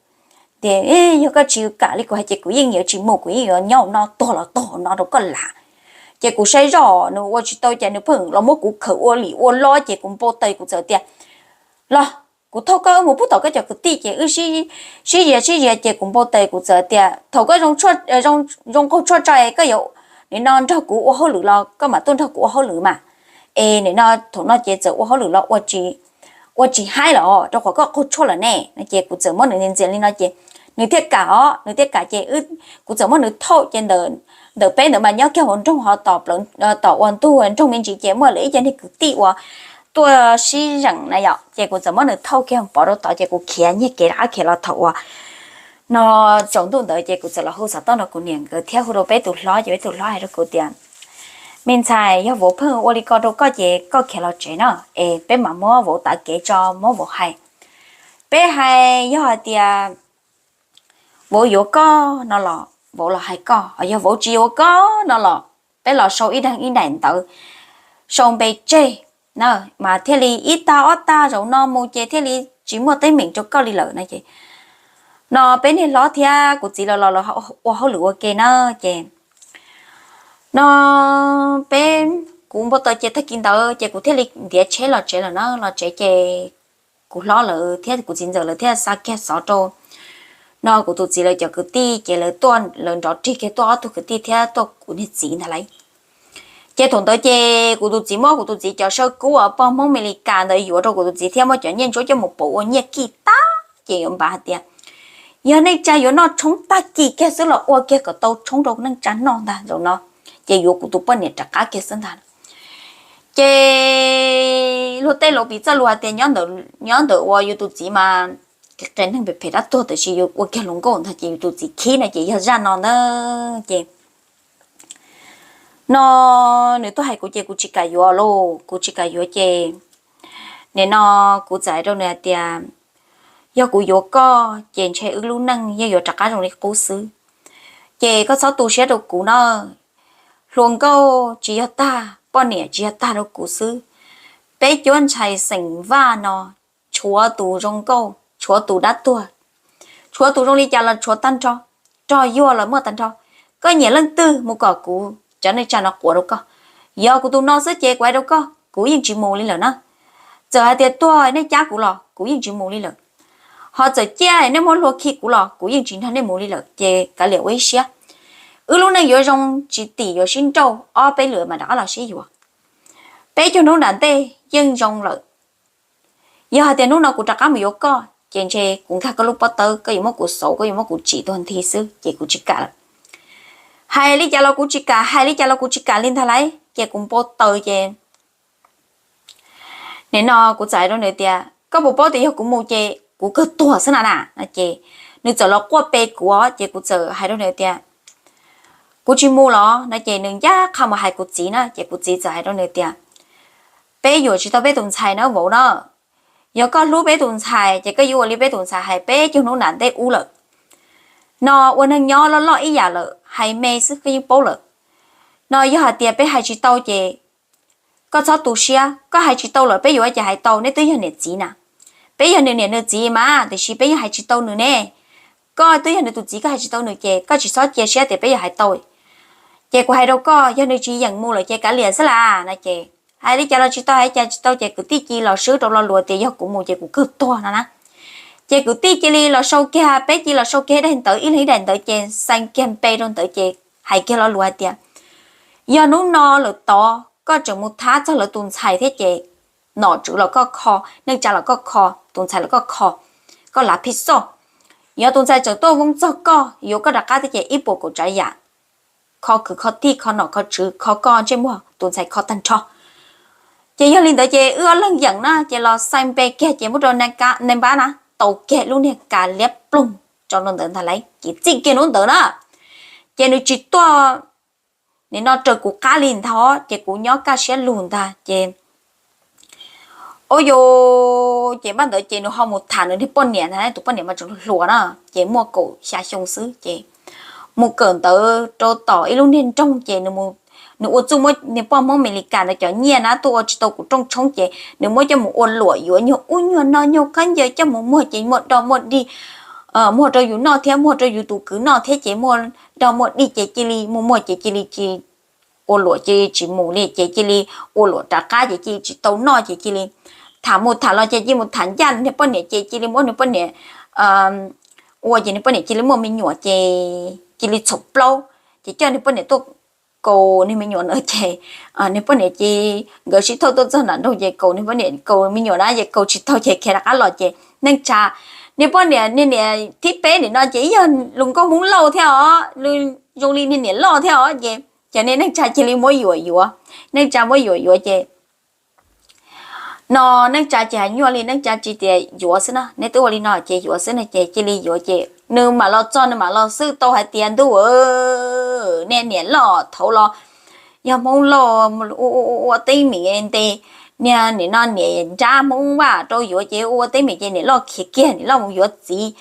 Yog koj tsis kam li kuv hais ces kuv yeej yuav tsis mus, kuv yeej yuav nyob no tuag los tuag no rau koj lam. Ces kuv saib zoj nws ua tsis tau ces nws pheej los muab kuv khawm ua lim ua lob ces kuv npau taws kuv txawm tias, Los, kuv thauj koj wb mus pub tom koj cov kwv tij. Ces wb sib zias sib zias ces kuv npau taws kuv txawm tias, Thaum koj zoo qaug tshuaj tso es koj yuav nim no nrog kuv ua hauj lwm los koj mam tuaj nrog kuv ua hauj lwm mas. Es nim no thaum no ces txawm ua hauj lwm los ua tsis haib los rau qhov koj qaug tshuaj lawm ne. No ces kuv txawm muab nws ntxias li no ces nws thiaj kam os, nws thiaj kam ces kuv txawm muab nws thauj ces ntawm peb ntawd mas nyob kiag hauv nroog ho tom ua ntug nroog me ntsis ces muaj lawv ib co niag kwv tij uas tuaj sib zeem na yom, ces kuv txawm muab nws thauj kiag pov rau tod ces kuv khiav nyiag kev rov qab khiav los thaum uas no tsaus ntuj ntawd ces kuv txawm los hu xov tooj rau kuv niam nkawd thiab hu rau peb tus hlob ces peb tus hlob hais rau kuv tias, Me ntxhais, yog vauv pheej ua li ko rau koj ces koj khiav los tsev na, es peb mam muab vauv tav kev tso muab vauv hais. Peb hais yog hais tias vauv yuav koj no los vauv los hais koj, yog vauv tsis yuav koj no los peb los sau ib daim ib daim ntawv, sau npe tseg na, mas thiaj li ib tag ob tag zaum no mus ces thiaj li tsis muaj teeb meem rau koj li lawm no ces, no peb niag hlob thiab kuv txiv los los lawv ua hauj lwm ua ke na ces, no peb, kuv npau taws ces tag kis ntawd ces kuv thiaj li ntiav tsheb los tsev lawm na, los tsev ces kuv hlob lawv thiab kuv txiv ntxawm lawv thiaj xa kiag xov rau no kuv tus txiv lawv cov kwv tij ces lawv tuaj, lawv nrov rig kiag tuaj ob tug kwv tij thiab tuaj kuv niag txiv ntag lauj. Ces thaum ntawd ces kuv tus txiv muab kuv tus txiv cov saw kub uas pog Hmoob Amelikas ntawd yuav rau kuv tus txiv thiab muab cov nyiaj ntsuab coj mus pauv ua nyiaj kij tag ces yuav npav hais tias yog nej tsa yuav noj tshoob tag kis kiag xwb los ua kiag kom tau tshoob rau neej tsa noj ntag zaum no, ces yuav kuv tus poj niam rov qab kiag xwb ntag. Ces luag tej laus piv txoj lus hais tias nyob ntawm ua yus tus txiv mas qias neeg phem phem dab tuag, tab sis yus ua kiag hluas nkauj ntag ces yus tus txiv khib no ces yog zaj no ntag ces, no nws tuaj hais kuv ces kuv tsis kam yuav lauj, kuv tsis kam yuav ces nim no kuv txawm hais rau nws hais tias yog kuv yuav koj ces ntshe wb lub neej yeej yuav rov qab zoo li qub xwb, ces koj txhob tu siab rau kuv na. Hluas nkauj tsis yog tag, poj niam tsis yog tag rau kuv xwb. Peb cuab ntxhais xeem Vaj no tshuav tus zoo nkauj tshuav tus dab tuag, tshuav tus zoo li cas los tshuav tag nrho, rog yuag los muaj tag nrho. Koj nyiam leej twg mus kom kuv cov neej tsa no quas rau koj. Yog kuv tus no xwb ces kuv hais rau koj kuv yeej tsis mus li lawm na. Txawm hais tias tuag nej cab kuv los kuv yeej tsis mus li lawm. Ho txawm ciaj nej muab hlua khi kuv los kuv yeej tsis nrog nej mus li lawm ces kav liam ua ib siab. Wb lub neej yuav zoo tsis tim yuav sib nrauj, ob peb lwm mas rov qab los sib yuav. Peb caug hnub nram ntej yeej zoo lawm. Yog hais tias hnub no kuv rov qab mus yuav koj ces ntshe kuv nkag koj lub pob tawb, koj yuav muab kuv xauv, koj yuav muab kuv tsim tuag nthi xwb ces kuv tsis kam lawm. Hais li cas los kuv tsis kam, hais li cas los kuv tsis kam li ntag lauj. Ces kuv npau taws ces nim no kuv txawm hais rau nws tias koj puas paub tias yog kuv mus ces kuv kawg tuag xwb na na. Ces nws txawm los quaj pe kuv ces kuv txawm hais rau nws tias kuv tsis mus los no ces nws ncaj qha mus hais kuv txiv na ces kuv txiv txawm hais rau nws tias peb yuam tsis tau peb tus ntxhais na vauv na. Yog koj hlub peb tus ntxhais ces koj yuav ua li peb tus ntxhais hais peb caug hnub nram ntej ub lawm. No ua neeg nyob loj loj ib yam lawm, hais me xwb koj yeej paub lawm. No yog hais tias peb hais tsis tau ces koj txhob tu siab, koj hais tsis tau lawm peb yuav ua cas hais tau, neb twb yog niam txiv na. Peb yog nws niam nws txiv mas tiam sis peb yeej hais tsis tau nws ne. Koj twb yog nws tus txiv koj hais tsis tau nws ces koj tsis txhob cia siab tias peb yuav hais tau. Ces kuv hais rau koj yog nws tsis yeem mus lawm ces kav liam xwb las no ces hais li cas los tsis tau, hais cas tsis tau ces kwv tij cia li los swb rau lo lus tias yog kuv mus ces kuv kawg tuag no na. Ces kwv tij cia li los sau kiag, peb cia li los sau kiag daim ntawv ib leeg ib daim ntawv ces xeem kiag npe rau ntawd ces hais kiag lo lus hais tias yog hnub no lawm tod koj tseem mus thab txog lawv tus ntxhais thiab ces nom tswv los koj kho, neej tsa los koj kho, tus ntxhais los koj kho, koj lav phij xoj. Yog tus ntxhais tseem tuaj vooj txog koj yuav koj rov qab thiab ces ib puas kaum tsav yam, kho kwv kho tij kho nom kho tswv kho koj ntsej muag tus ntxhais kho tag nrho. Ces yog li ntawd ces wb ob leeg yeem na ces los xeem npe kiag ces muab rau nai npab na tau kiag lub niag kas liab ploog tso rau ntawd ntag lauj ces txij kiag hnub ntawd na ces nws tsis tuaj nim no raws kuv qab li ntag ces kuv nyob kaj siab lug ntag ces, o yo, ces npaj ntawd ces nws ho mus tham nws niag poj niam ntag, tus poj niam mas tseem hluas na, ces muaj kaum xya xyoo xwb ces mus kawm ntawv rau tom ib lub niag nroog ces nws ua txuj muab niag poj Hmoob Amelikas ntawd cov nyiaj na tuaj ua tsis tau kuv rooj tshoob ces nws muab coj mus ua luam yuav nyuag ub nyuag no nyuag khaub ncaws coj mus muag ces muaj dog muaj dig, muag rau yus noj thiab muag rau yus tus kwv noj thiab ces muaj dog muaj dig ces cia li mus muag ces cia li cia ua luam cia li tsis mus li ces cia li ua luam rov qab ces cia li tsis tau noj ces cia li tham mus tham los ces cia li mus tham ncaj nws niag poj niam ces cia li muab nws poj niam ua ces nws poj niam cia li muaj me nyuam ces cia li txhaum plaub ces coj nws poj niam tuaj kaus nws me nyuam na ces nws poj niam ces nkawd sib thauj tuaj txog nram nroog ces kaus nws poj niam kaus me nyuam na ces kaus tsis tau ces khiav rov qab los ces neej tsa, niag poj niam niag niam thib peb nim no ces ib yog lus nkauj Hmoob Lauj thiab os, zoo li niag niam loj thiab os ces cov niag neej tsa cia li muab yuam yuav, neej tsa muab yuam yuav ces no neej tsa ces hais nyuaj li, neej tsa tsis tias yuav xwb na, neb twb ua li no ces yuav xwb no ces cia li yuav ces nws mam los txog nws mam los xwb tau hais tias ntuj nej niam loj thaud los yog Hmoob Lauj ua teeb meem ntes niag nim no niam nrab Hmoob Vaj rau yuav ces ua teeb meem ces niam loj khiav kiag, niam loj mus yuav txiv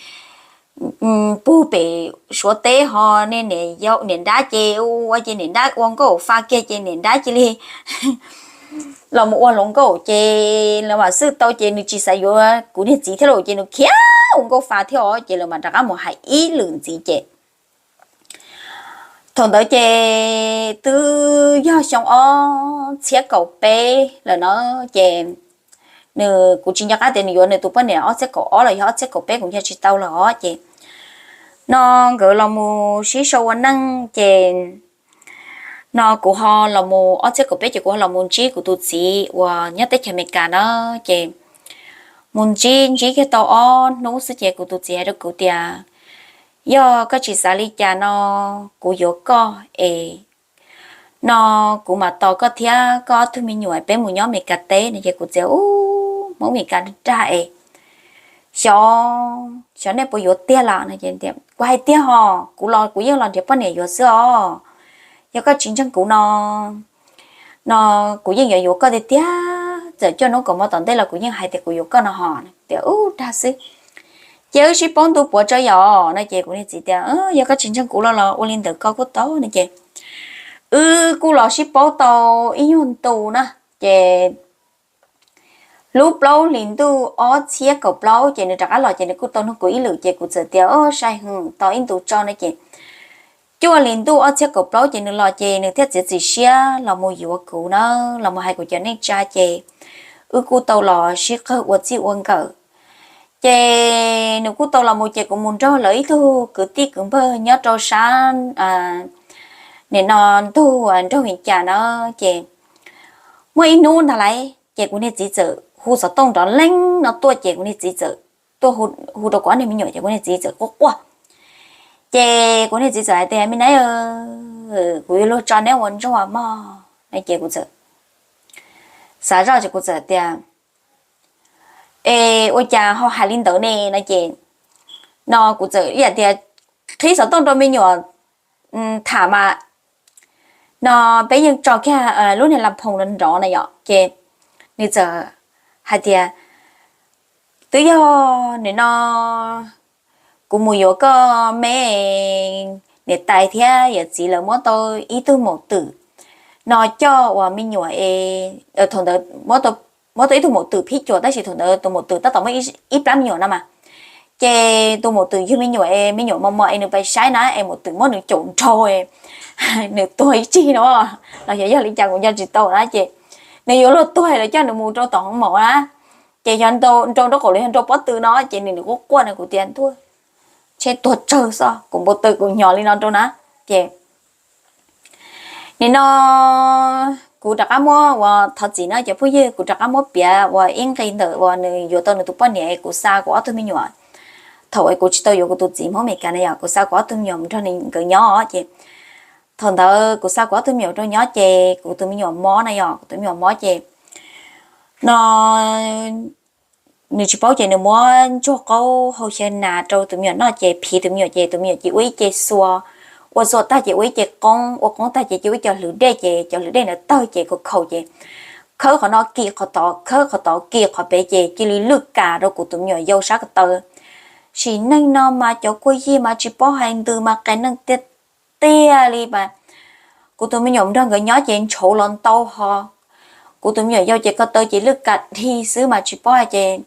pug pem Suav teb ho niag niam nrab ces ua ces niam nrab ua nkauj fa kiag ces niam nrab cia li los mus ua hluas nkauj ces lawv mam xwb tau ces nws tsis xav yuav kuv niag txiv thiab los ces nws khiav ua nkauj fa thiab os ces lawv mam rov qab mus hais ib lwm ntxiv ces thaum ntawd ces twb yog xyoo ob txhiab kaum peb lawm no ces nws, kuv tsis nco qab tias nws yuav nws tus poj niam ob txhiab kaum ob los yog ob txhiab kaum peb kuv nco tsis tau lawm os ces no nkawd los mus sib sau ua neej ces no kuv ho los mus ob txhiab kaum peb ces kuv ho los mus ntsib kuv tus txiv uas nyob teb chaws Amelikas na ces mus ntsib ntsib kiag tau ob hnub xwb ces kuv tus txiv hais rau kuv tias, yog koj tsis xav li cas no kuv yuav koj es no kuv mam tos koj thiab koj ob tug me nyuam peb mus nyob Amelikas teb no ces kuv txiv, u, Hmoob Amelikas dag es xyov, xyov nej puas yuav tiag lawm no es kuv hais tiag hos kuv los kuv yeej los nrhiav poj niam yuav xwb os, yog koj tsis ntseeg kuv no no kuv yeej yuav yuav koj tiag tiag, txawm coj hnub kaum hmo tom ntej los kuv yeej hais tias kuv yuav koj no hos tias u dag xwb. Ces wb sib paub ntu puav tso yom no ces kuv niag txiv tias yog koj tsis ntseeg kuv los los ua li ntawd koj kuj tau no ces wb kuj los sib paub tau ib nyuag ntu na ces lub plaub hlis ntuj ob txhiab kaum plaub ces nws rov qab los ces nws kuj tau nug kuv ib lwm ces kuv txawm tias o sai hwm tos ib ntus tso no ces cuaj hlis ntuj ob txhiab kaum plaub ces nws los ces nws thiaj txiav txim siab los mus yuav kuv na, los mus hais kuv cov neej tsa ces wb kuj tau los sib qawg ua txij ua nkawm. Ces nws kuj tau los mus ces kuv mus nrog lawv ib tug kwv tij kwv npawg nyob rau sab nim no ntug nraug Vias Cas na ces muaj ib hnub ntag lauj ces kuv niag txiv txawm hu xov tooj nrov leej no tuaj ces kuv niag txiv txawm tuaj hu rau kuv ob niag me nyuam ces kuv niag txiv txawm quaj quaj. Ces kuv niag txiv txawm hais tias me nab, kuv yuav luag tso neb ua ntsuag mog no ces kuv txawm xav zoj ces kuv txawm tias es ua cas ho hais li ntawd ne no ces no kuv txawm ib yam tias qhib xov tooj rau me nyuam tham mas no peb yeej tso kiag lub niag la phoos nrov nrov na yom ces nws txawm hais tias twb yog nim no kuv mus yuav koj me niam tais thiab yawm txiv lawv muab tau ib tug maum twm no coj ua me nyuam es thaum ntawd muab tau ib tug maum twm phib cuam tab sis thaum ntawd tus maum twm tab tom muaj ib plab me nyuam no mas ces tus maum twm yug me nyuam es me nyuam mos mos es nws pais saib na es maum twm muab nws caum nrho nws tuag ib tsig no los xyov yog li cas kuv nco tsis tau na ces nws yuav luag tuag lawv coj nws mus rau tom hoo maum na ces yog nrau nraub qaum los yog nrau pob tw no ces nws nws quaj quaj no kuv tias ntuj, ntshe tuag tsawg xwb kuv npau taws kuv hnyo li no rau na ces nim no kuv rov qab muab ua thov txim no cov phooj ywg, kuv rov qab muab piav ua ib nqe ntawm uas nws yuav tau nws tus poj niam es kuv xa kuv ob tug me nyuam thaum es kuv tsis tau yuav kuv tus txiv Hmoob Amelikas na yom, kuv xa kuv ob tug me nyuam nrog nkawd nyob ces thaum ntawd kuv xa kuv ob tug me nyuam rau nyob ces kuv tus me nyuam mob na yom, kuv tus me nyuam mob ces no nws tsis paub ces nws muab ntsuag qaub hau xyaw nas rau tus me nyuam noj ces phiv tus me nyuam ces tus me nyuam ces ua ib ce xua, ua xua tag ces ua ib ce qoob, ua qoob tag ces cia ua ib co hlwv dej ces cov hlwv dej ntawd tawg ces khaus khaus ces khawb qhov no kis qhov tod, khawb qhov tod kis qhov pem ces cia li lwj kas rau kuv tus me nyuam yau sab ko taw. Sim neej no mas cov kuj yig mas tsis paub hais ntws mas qias neeg tiag tiag li mas kuv tus me nyuam nrog nkawd nyob ces ntshauv los ntau ho kuv tus me nyuam yau ces ko taw ces lwj kas dhi xwb mas tsis paub hais ces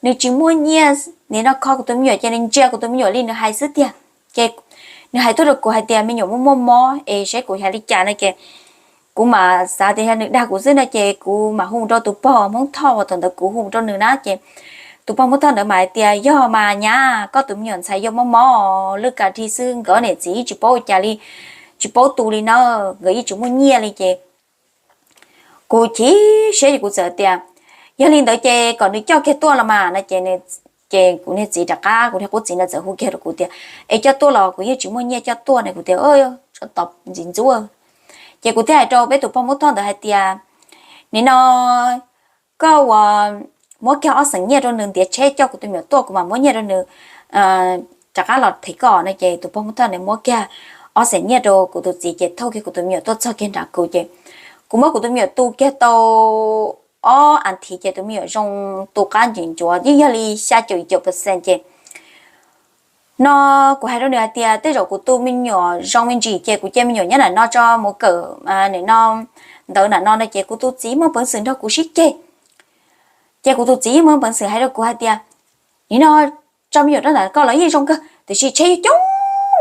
nws tsis muaj nyiaj, nim no kho kuv tus me nyuam ces nws ntsia kuv tus me nyuam li nws hais xwb tiag. Ces nws hais tuaj rau kuv hais tias me nyuam muaj muaj mob es saib kuv hais li cas no ces kuv mam xav tias yog nws dag kuv xwb no ces kuv mam hu rau tus pog Hmoob Thoj uas thaum ntawd kuv hu rau nws na ces tus pog Hmoob Thoj ntawd mam hais tias yog mas nyab, koj tus me nyuam ntxhais yau mob mob lwj kas dhi xwb, nkawd niam txiv yeej tsis paub ua cas li, tsis paub tu li na, nkawd yeej tsis muaj nyiaj li ces kuv chim siab ces kuv txawm tias yog li ntawd ces kom nws coj kiag tuaj los mas no ces ces kuv niag txiv rov qab, kuv niag qub txiv ntawd txawm hu kiag rau kuv tias es coj tuaj los kuv yeej tsis muaj nyiaj coj tuaj ne, kuv tias tsov tom ntxiv ntxub. Ces kuv thiaj hais rau peb tus pog Hmoob Thoj ntawd hais tias nim no koj ua muab kiag ob xeem nyiaj rau nws ntiav tsheb coj kuv tus me nyuam tuaj kuv mam muab nyiaj rau nws rov qab los them koj no ces tus pog Hmoob Thoj ntawd muab kiag ob xeem nyiaj rau kuv tus txiv ces thauj kiag kuv tus me nyuam tuaj txog kiag nram kuv ces kuv muab kuv tus me nyuam tu kiag tau ob as thiv ces tus me nyuam zoo tu qab ncuav ncuav yeej yog li xya caum yim caum percent ces no kuv hais rau nws hais tias tej zaum kuv tus me nyuam zoo me ntsis ces kuv cia me nyuam nyob nram no tso mus kawm nim no ntawv nram no no ces kuv tus txiv muaj peev xwm nrog kuv sib ceg. Ces kuv tus txiv yeej muaj peev xwm hais rau kuv hais tias nim no tso me nyuam rau ntawm koj los yeej zoo kawg tiam sis tsheb yuav coob,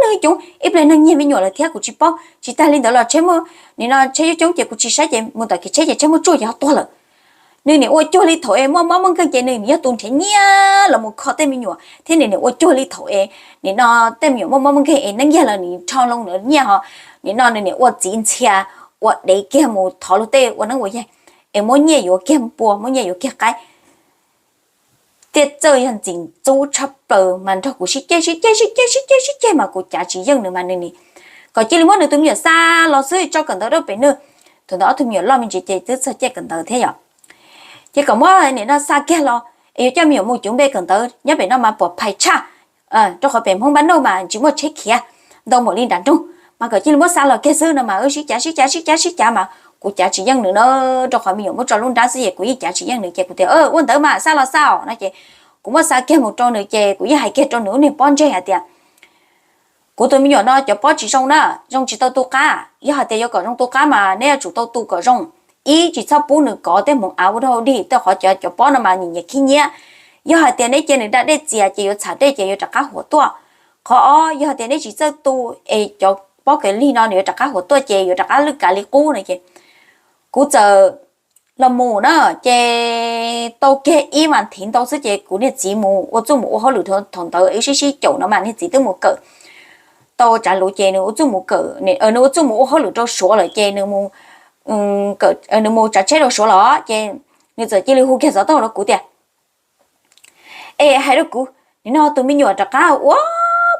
neeg coob ib pliag neeg nyiag me nyuam lawm thiab kuv tsis paub. Tsis tas li ntawd los tsheb muaj, nim no tsheb yuav coob ces kuv tsis saib ces mus tom kev tsheb ces tsheb muaj tsuj ces ho tuag lawm. Nws nim ua cuag li thaum es muaj mob muaj nkeeg ces nws yog tus nrhiav nyiaj los mus kho tej me nyuam thiab nws nim ua cuag li thaum es nim no tej me nyuam muaj mob muaj nkeeg es neeb yag los nws rho loo nyiaj ho nim no nws nim ua txiv ntxhia, ua dev kiag mus thov luag tej ua neeb ua yaig es muab nyiaj yuav kiag npua muab nyiaj yuav kiag qaib. Thiaj txawj yog ntxim ntxub tshaj plaws mas nrog kuv sib ceg sib ceg sib ceg sib ceg sib ceg mas kuv cav tsis yeej nws mas nws nim kom cia li muab nws tus me nyuam xa los xwb tso kawm ntawv rau pem nws. Thaum ntawd ob tug me nyuam loj me ntsis ces twb txog caij kawm ntawv thiab yom. Ces kom muab nim no xa kiag los es yuav coj me nyuam mus cuv npe kawm ntawv nyob pem no mas puas phais tshaj, rau qhov pem Hmoob npab noj mas tsis muaj tsheb khiav ntau npaum li nram nroog, mas kom cia li muab xa los kiag xwb no mas wb sib cav sib cav sib cav sib cav mas kuv cav tsis yeej nws na, rau qhov me nyuam muab tso lub nrab xwb ces kuv yeej cav tsis yeej nws ces kuv tias ua ntawd mas xa los xa os no ces kuv muab xa kiag mus rau nws ces kuv yeej hais kiag rau nws lub niag pob ntseg hais tias kuv tus me nyuam no cov pob tsis zoo na, zoo tsis tau tu qab, yog hais tias yuav kom zoo tu qab mas neb yuav tsum tau tu kom zoo. Ib, tsis txhob pub nws kov tej hmoov av ua dog dig tej qhov cov cov pob no mas nyiam nyiam khib nyiab. Yog hais tias neb cia nws da dej txias ces yuav txham dej ces yuav rov qab huam tuaj. Qhov ob, yog hais tias neb tsis txawj tu es cov pob kev lig no nws yuav rov qab huam tuaj ces yuav rov qab lwj kav li qub no ces kuv txawm los mus na, ces tau kiag ib vas thiv ntau xwb ces kuv niag txiv mus ua txuj mus ua hauj lwm thaum ntawd ib sib sib caum no mas niag txiv twb mus kawm tau tsav luv ces nws ua txuj mus kawm, nws ua txuj mus ua hauj lwm rau Suav lawm ces nws mus tsav tsheb rau Suav los ces nws txawm cia li hu kiag xov tooj rau kuv tias es hais rau kuv, nim no tus me nyuam rov qab ua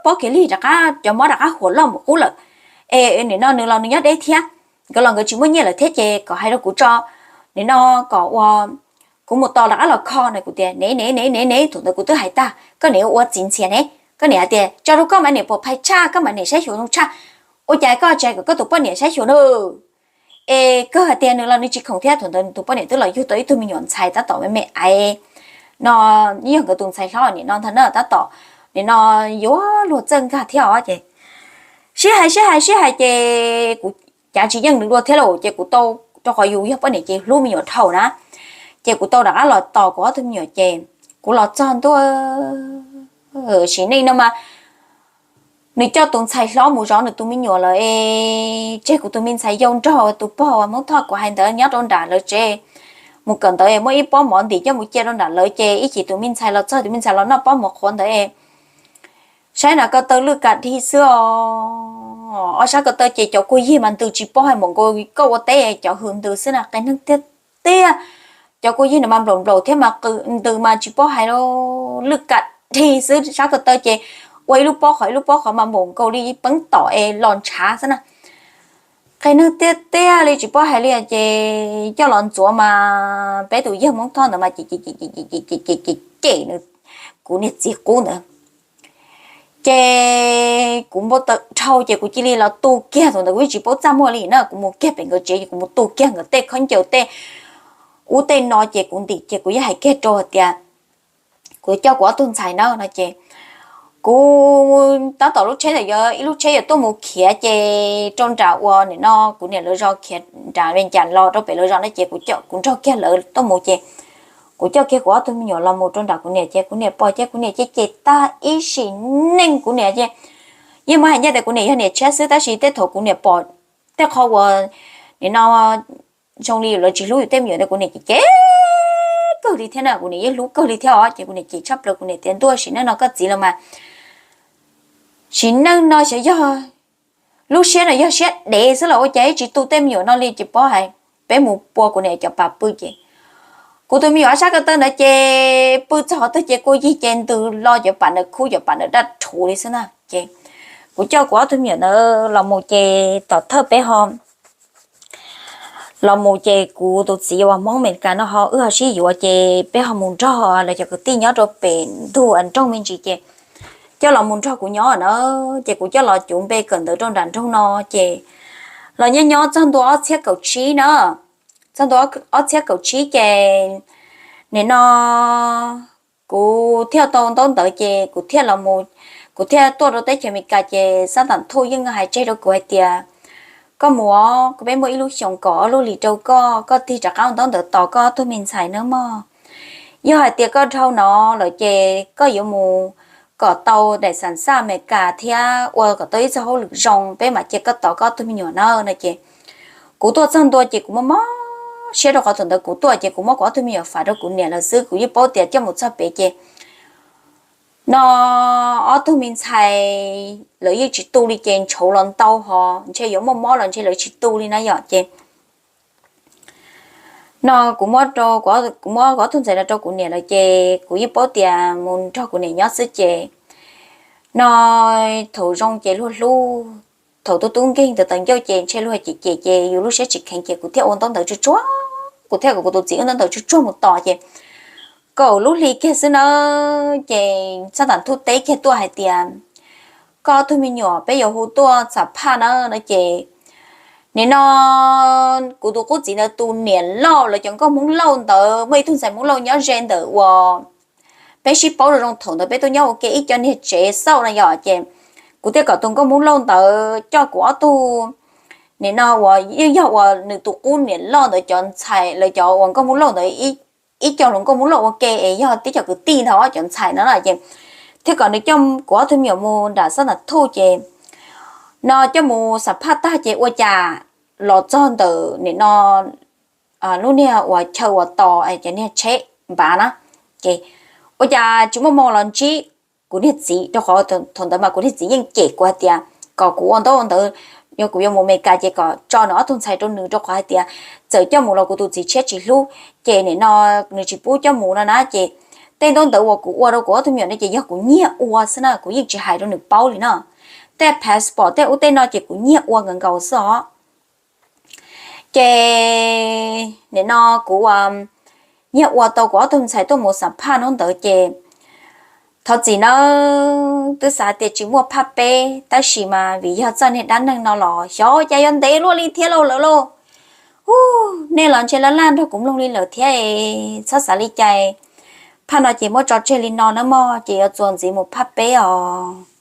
pob kev lig rov qab cov mob rov qab huam loj mus qub lawm, es nim no nws los nws nyob deb thiab, nkawd los nkawd tsis muaj nyiaj lawm thiab ces kom hais rau kuv tso, nim no kom ua kuv mus tos rov qab los kho no. Kuv tias ne ne ne ne ne, thaum ntawd kuv twb hais tag koj nim ua txiv ntxhias ne, koj nim hais tias tso rau koj mas nim puas phais tshaj, koj mas nim saib xyuas zoo tshaj, ua cas koj tsis hais kom koj tus poj niam saib xyuas na? Es kawg hais tias nws los nws tsis khoom thiab, thaum ntawd nws tus poj niam twb los yug tau ib tug me nyuam ntxhais tab tom me me aiv no, yog nkawd tus ntxhais hlob nim no ntag na, tab tom nim no yuav luag txawj nkag thiab os ces sib hais sib hais sib hais ces kuv cav tsis yeej nws dua thiab lauj ces kuv tau, rau qhov yus yog poj niam ces hlub me nyuam dhau na, ces kuv tau rov qab los tos kuv ob tug me nyuam ces kuv los txog ntua sim neej no mas nws coj tus ntxhais hlob mus zov nws tus me nyuam lawm es tseg kuv tus me ntxhais yau nrog tus pog uas Hmoob Thoj kuv hais ntawd nyob rau nram lawv tsev mus kawm ntawv es muab ib pob mov ntim coj mus cia rau nram lawv ces ib chim tus me ntxhais los txog tus me ntxhais los noj pob mov qhuav ntawd es saib nram ko taw lwj ka dhi xwb os. Ob sab ko taw ces cov kua yig mas ntws tsis paub hais npaum nkaus koj ua teb cov hws ntws xwb na, qias neeg tiag tiag. Cov kua yig no mas nplaum nplaum thiab mas ntws mas tsis paub hais lawm, lwj ka dhi xwb. Sab ko taw ces ua ib lub pob qhov ib lub pob qhov mas npaum nkaus li peeb tom es los ntshav xwb na. Qias neeg tiag tiag li tsis paub hais li ces coj los ntxuav mas peb tus yawg Hmoob Thoj ntawd mas cem cem cem cem cem kuv niag txiv qub ntawd. Ces kuv npau taws dhau ces kuv cia li los tu kiag, thaum ntawd kuv yeej tsis paub txaj muag li na, kuv mus kiag pem nkawd tsev ces kuv mus tu kiag nkawd tej khaub ncaws tej ub tej no ces kuv ntim ces kuv yeej hais kiag rau hais tias kuv coj kuv ob tug ntxhais na no ces kuv tab tom lub tsheb ntawd yog ib lub tsheb yuav tuaj mus khiav ces rau nram uas nim no kuv niam lawv zos khiav nram Vees Cas los rau pem lawv zos no ces kuv nrog kiag lawv tuaj mus ces kuv coj kiag kuv ob tug me nyuam los mus rau nram kuv niam ces kuv niam pom ces kuv niam ces cem tag ib sim neej. Kuv niam ces yeej muab hais ncaj tias kuv niam yog niam tshiab xwb tab sis tej thaum kuv niam pom tej qhov uas nim no zoo li yus lawv tsis hlub yus tej me nyuam ntawd kuv niam ces cem kawg li thiab na, kuv niam yeej hlub kawg li thiab os ces kuv niam cem tshaj plaws. Kuv niam tias ntuj sim neej no koj txiv los mas sim neej no xyov yog lub siab no yog siab dev xwb los ua cas ib tsis tu tej me nyuam no li ces paub hais peb mus pua kuv niam cov pas pw ces kuv tus me nyuam ob sab ko taw ntawd ces pw txog qhov twg ces kua yig ces ntws lo cov pas ntawd khub cov pas ntawd daj rhuv li xwb na ces kuv coj kuv ob tug me nyuam ntawd los mus ces tom thawj peb ho los mus ces kuv tus txiv uas Hmoob Amelikas no ho wb ho sib yuav ces peb ho mus nrog lawv cov kwv tij nyob rau pem ntug nroog me ntsis ces coj los mus nrog kuv nyob na. Ces kuv coj los cuv npe kawm ntawv rau nram nroog no ces los nyob nyob txog ntua ob txhiab kaum tsib na, txog ntua ob txhiab kaum tsib ces nim no kuv thiaj tau ntaub ntawv ces kuv thiaj los mus, kuv thiaj tuaj rau teb chaws Amelikas ces xab tam thuj yeej hais tseg rau kuv hais tias koj mus os, kuv peb muaj ib lub xyoos kom ob lub hlis rau koj, koj tig rov qab ua ntaub ntawv tos koj ob tug me ntxhais nawb mog. Yog hais tias koj dhau no lawm ces koj yuav mus kom tau daim xas xaj Amelikas thiab ua kom tau ib txoj hauj lwm zoo peb mam cia koj tos koj ob tug me nyuam na no ces kuv tuaj txog ntua ces kuv muaj mob siab rau qhov thaum ntawd kuv tuaj ces kuv muab kuv ob tug me nyuam fam rau kuv niam lawm xwb, kuv yeej paub tias coj mus txog pem ces no ob tug me ntxhais lawv yeej tsis tu li ces ntshauv los ntau hos ntshe yuav muaj mob los ntshe lawv tsis tu li na yom ces no kuv muab, kuv muab kuv ob tug ntxhais no rau kuv niam lawm ces kuv yeej paub tias mus nrog kuv niam nyob xwb ces no thaum zoo ces luag hlub, thaum tub tub nkeeg ntawd tawv ncauj ces ntshe luag cem cem ces yus lub siab tsis kheev ces kuv thiaj ua ntaub ntawv tsuag tsuag, kuv thiaj kom kuv tus txiv ua ntaub ntawv tsuag tsuag mus tos ces kaum lub hli kiag xwb na ces xab tam thuj teb kiag tuaj hais tias koj ob tug me nyuam peb yuav hu tuaj xam phaj na no ces nim no kuv tus qub txiv ntawd tus niam loj lawv cov nkauj Hmoob Lauj ntawd muaj ib tug ntxhais Hmoob Lauj nyob ze ntawm uas peb sib paub zoo zoo thaum ntawd peb tuaj nyob ua ke ib co niag tsev xauj no yom ces kuv thiaj kom tus nkauj Hmoob Lauj ntawd coj kuv ob tug nim no uas yeej yog uas nws tus qub niam loj ntawd cov ntxhais lawv cov uas nkauj Hmoob Lauj ntawd ib co hluas nkauj Hmoob Lauj ua ke es yog tib co kwv tij ntag cov ntxhais no na ces thiaj kom nws coj kuv ob tug me nyuam mus nram xab tam thuj ces no coj mus xam phaj tag ces ua cas los txog ntawm nim no lub niag uas chaw uas tos cov niag tsheb npav na ces ua cas tsis muaj hmoo los ntsib kuv niag txiv rau qhov thaum ntawd mas kuv niag txiv yeej cem kuv hais tias kom kuv ua ntaub ua ntawv, yog kuv yuav mus Amelikas ces kom tso nws ob tug ntxhais rau nws rau qhov hais tias txawm coj mus los kuv tus txiv tshiab tsis hlub ces nim no nws tsis pub coj mus no na ces tej ntaub ntawv uas kuv ua rau kuv ob tug me nyuam no ces yog kuv nyiag ua xwb na, kuv yeej tsis hais rau nws paub li no. Tej passport tej ub tej no ces kuv nyiag ua nkaus nkaus xwb os. Ces nim no kuv nyiag ua tau kuv ob tug ntxhais tuaj mus xam phaj hnub ntawd ces thov txim nawb, twb xav tias tsis muaj phaj peb tab sis mas vim yog txoj niag dab neeg no los xyov cas yuav ntev luaj li thiab lauj lawm lauj. Hu, nej los ntshe laj laj nrog kuv mloog li lawm thiab es txhob xav li cas. Phaj no ces muab tso tseg li no nawb mog, ces yuav txuas ntxiv mus phaj peb os.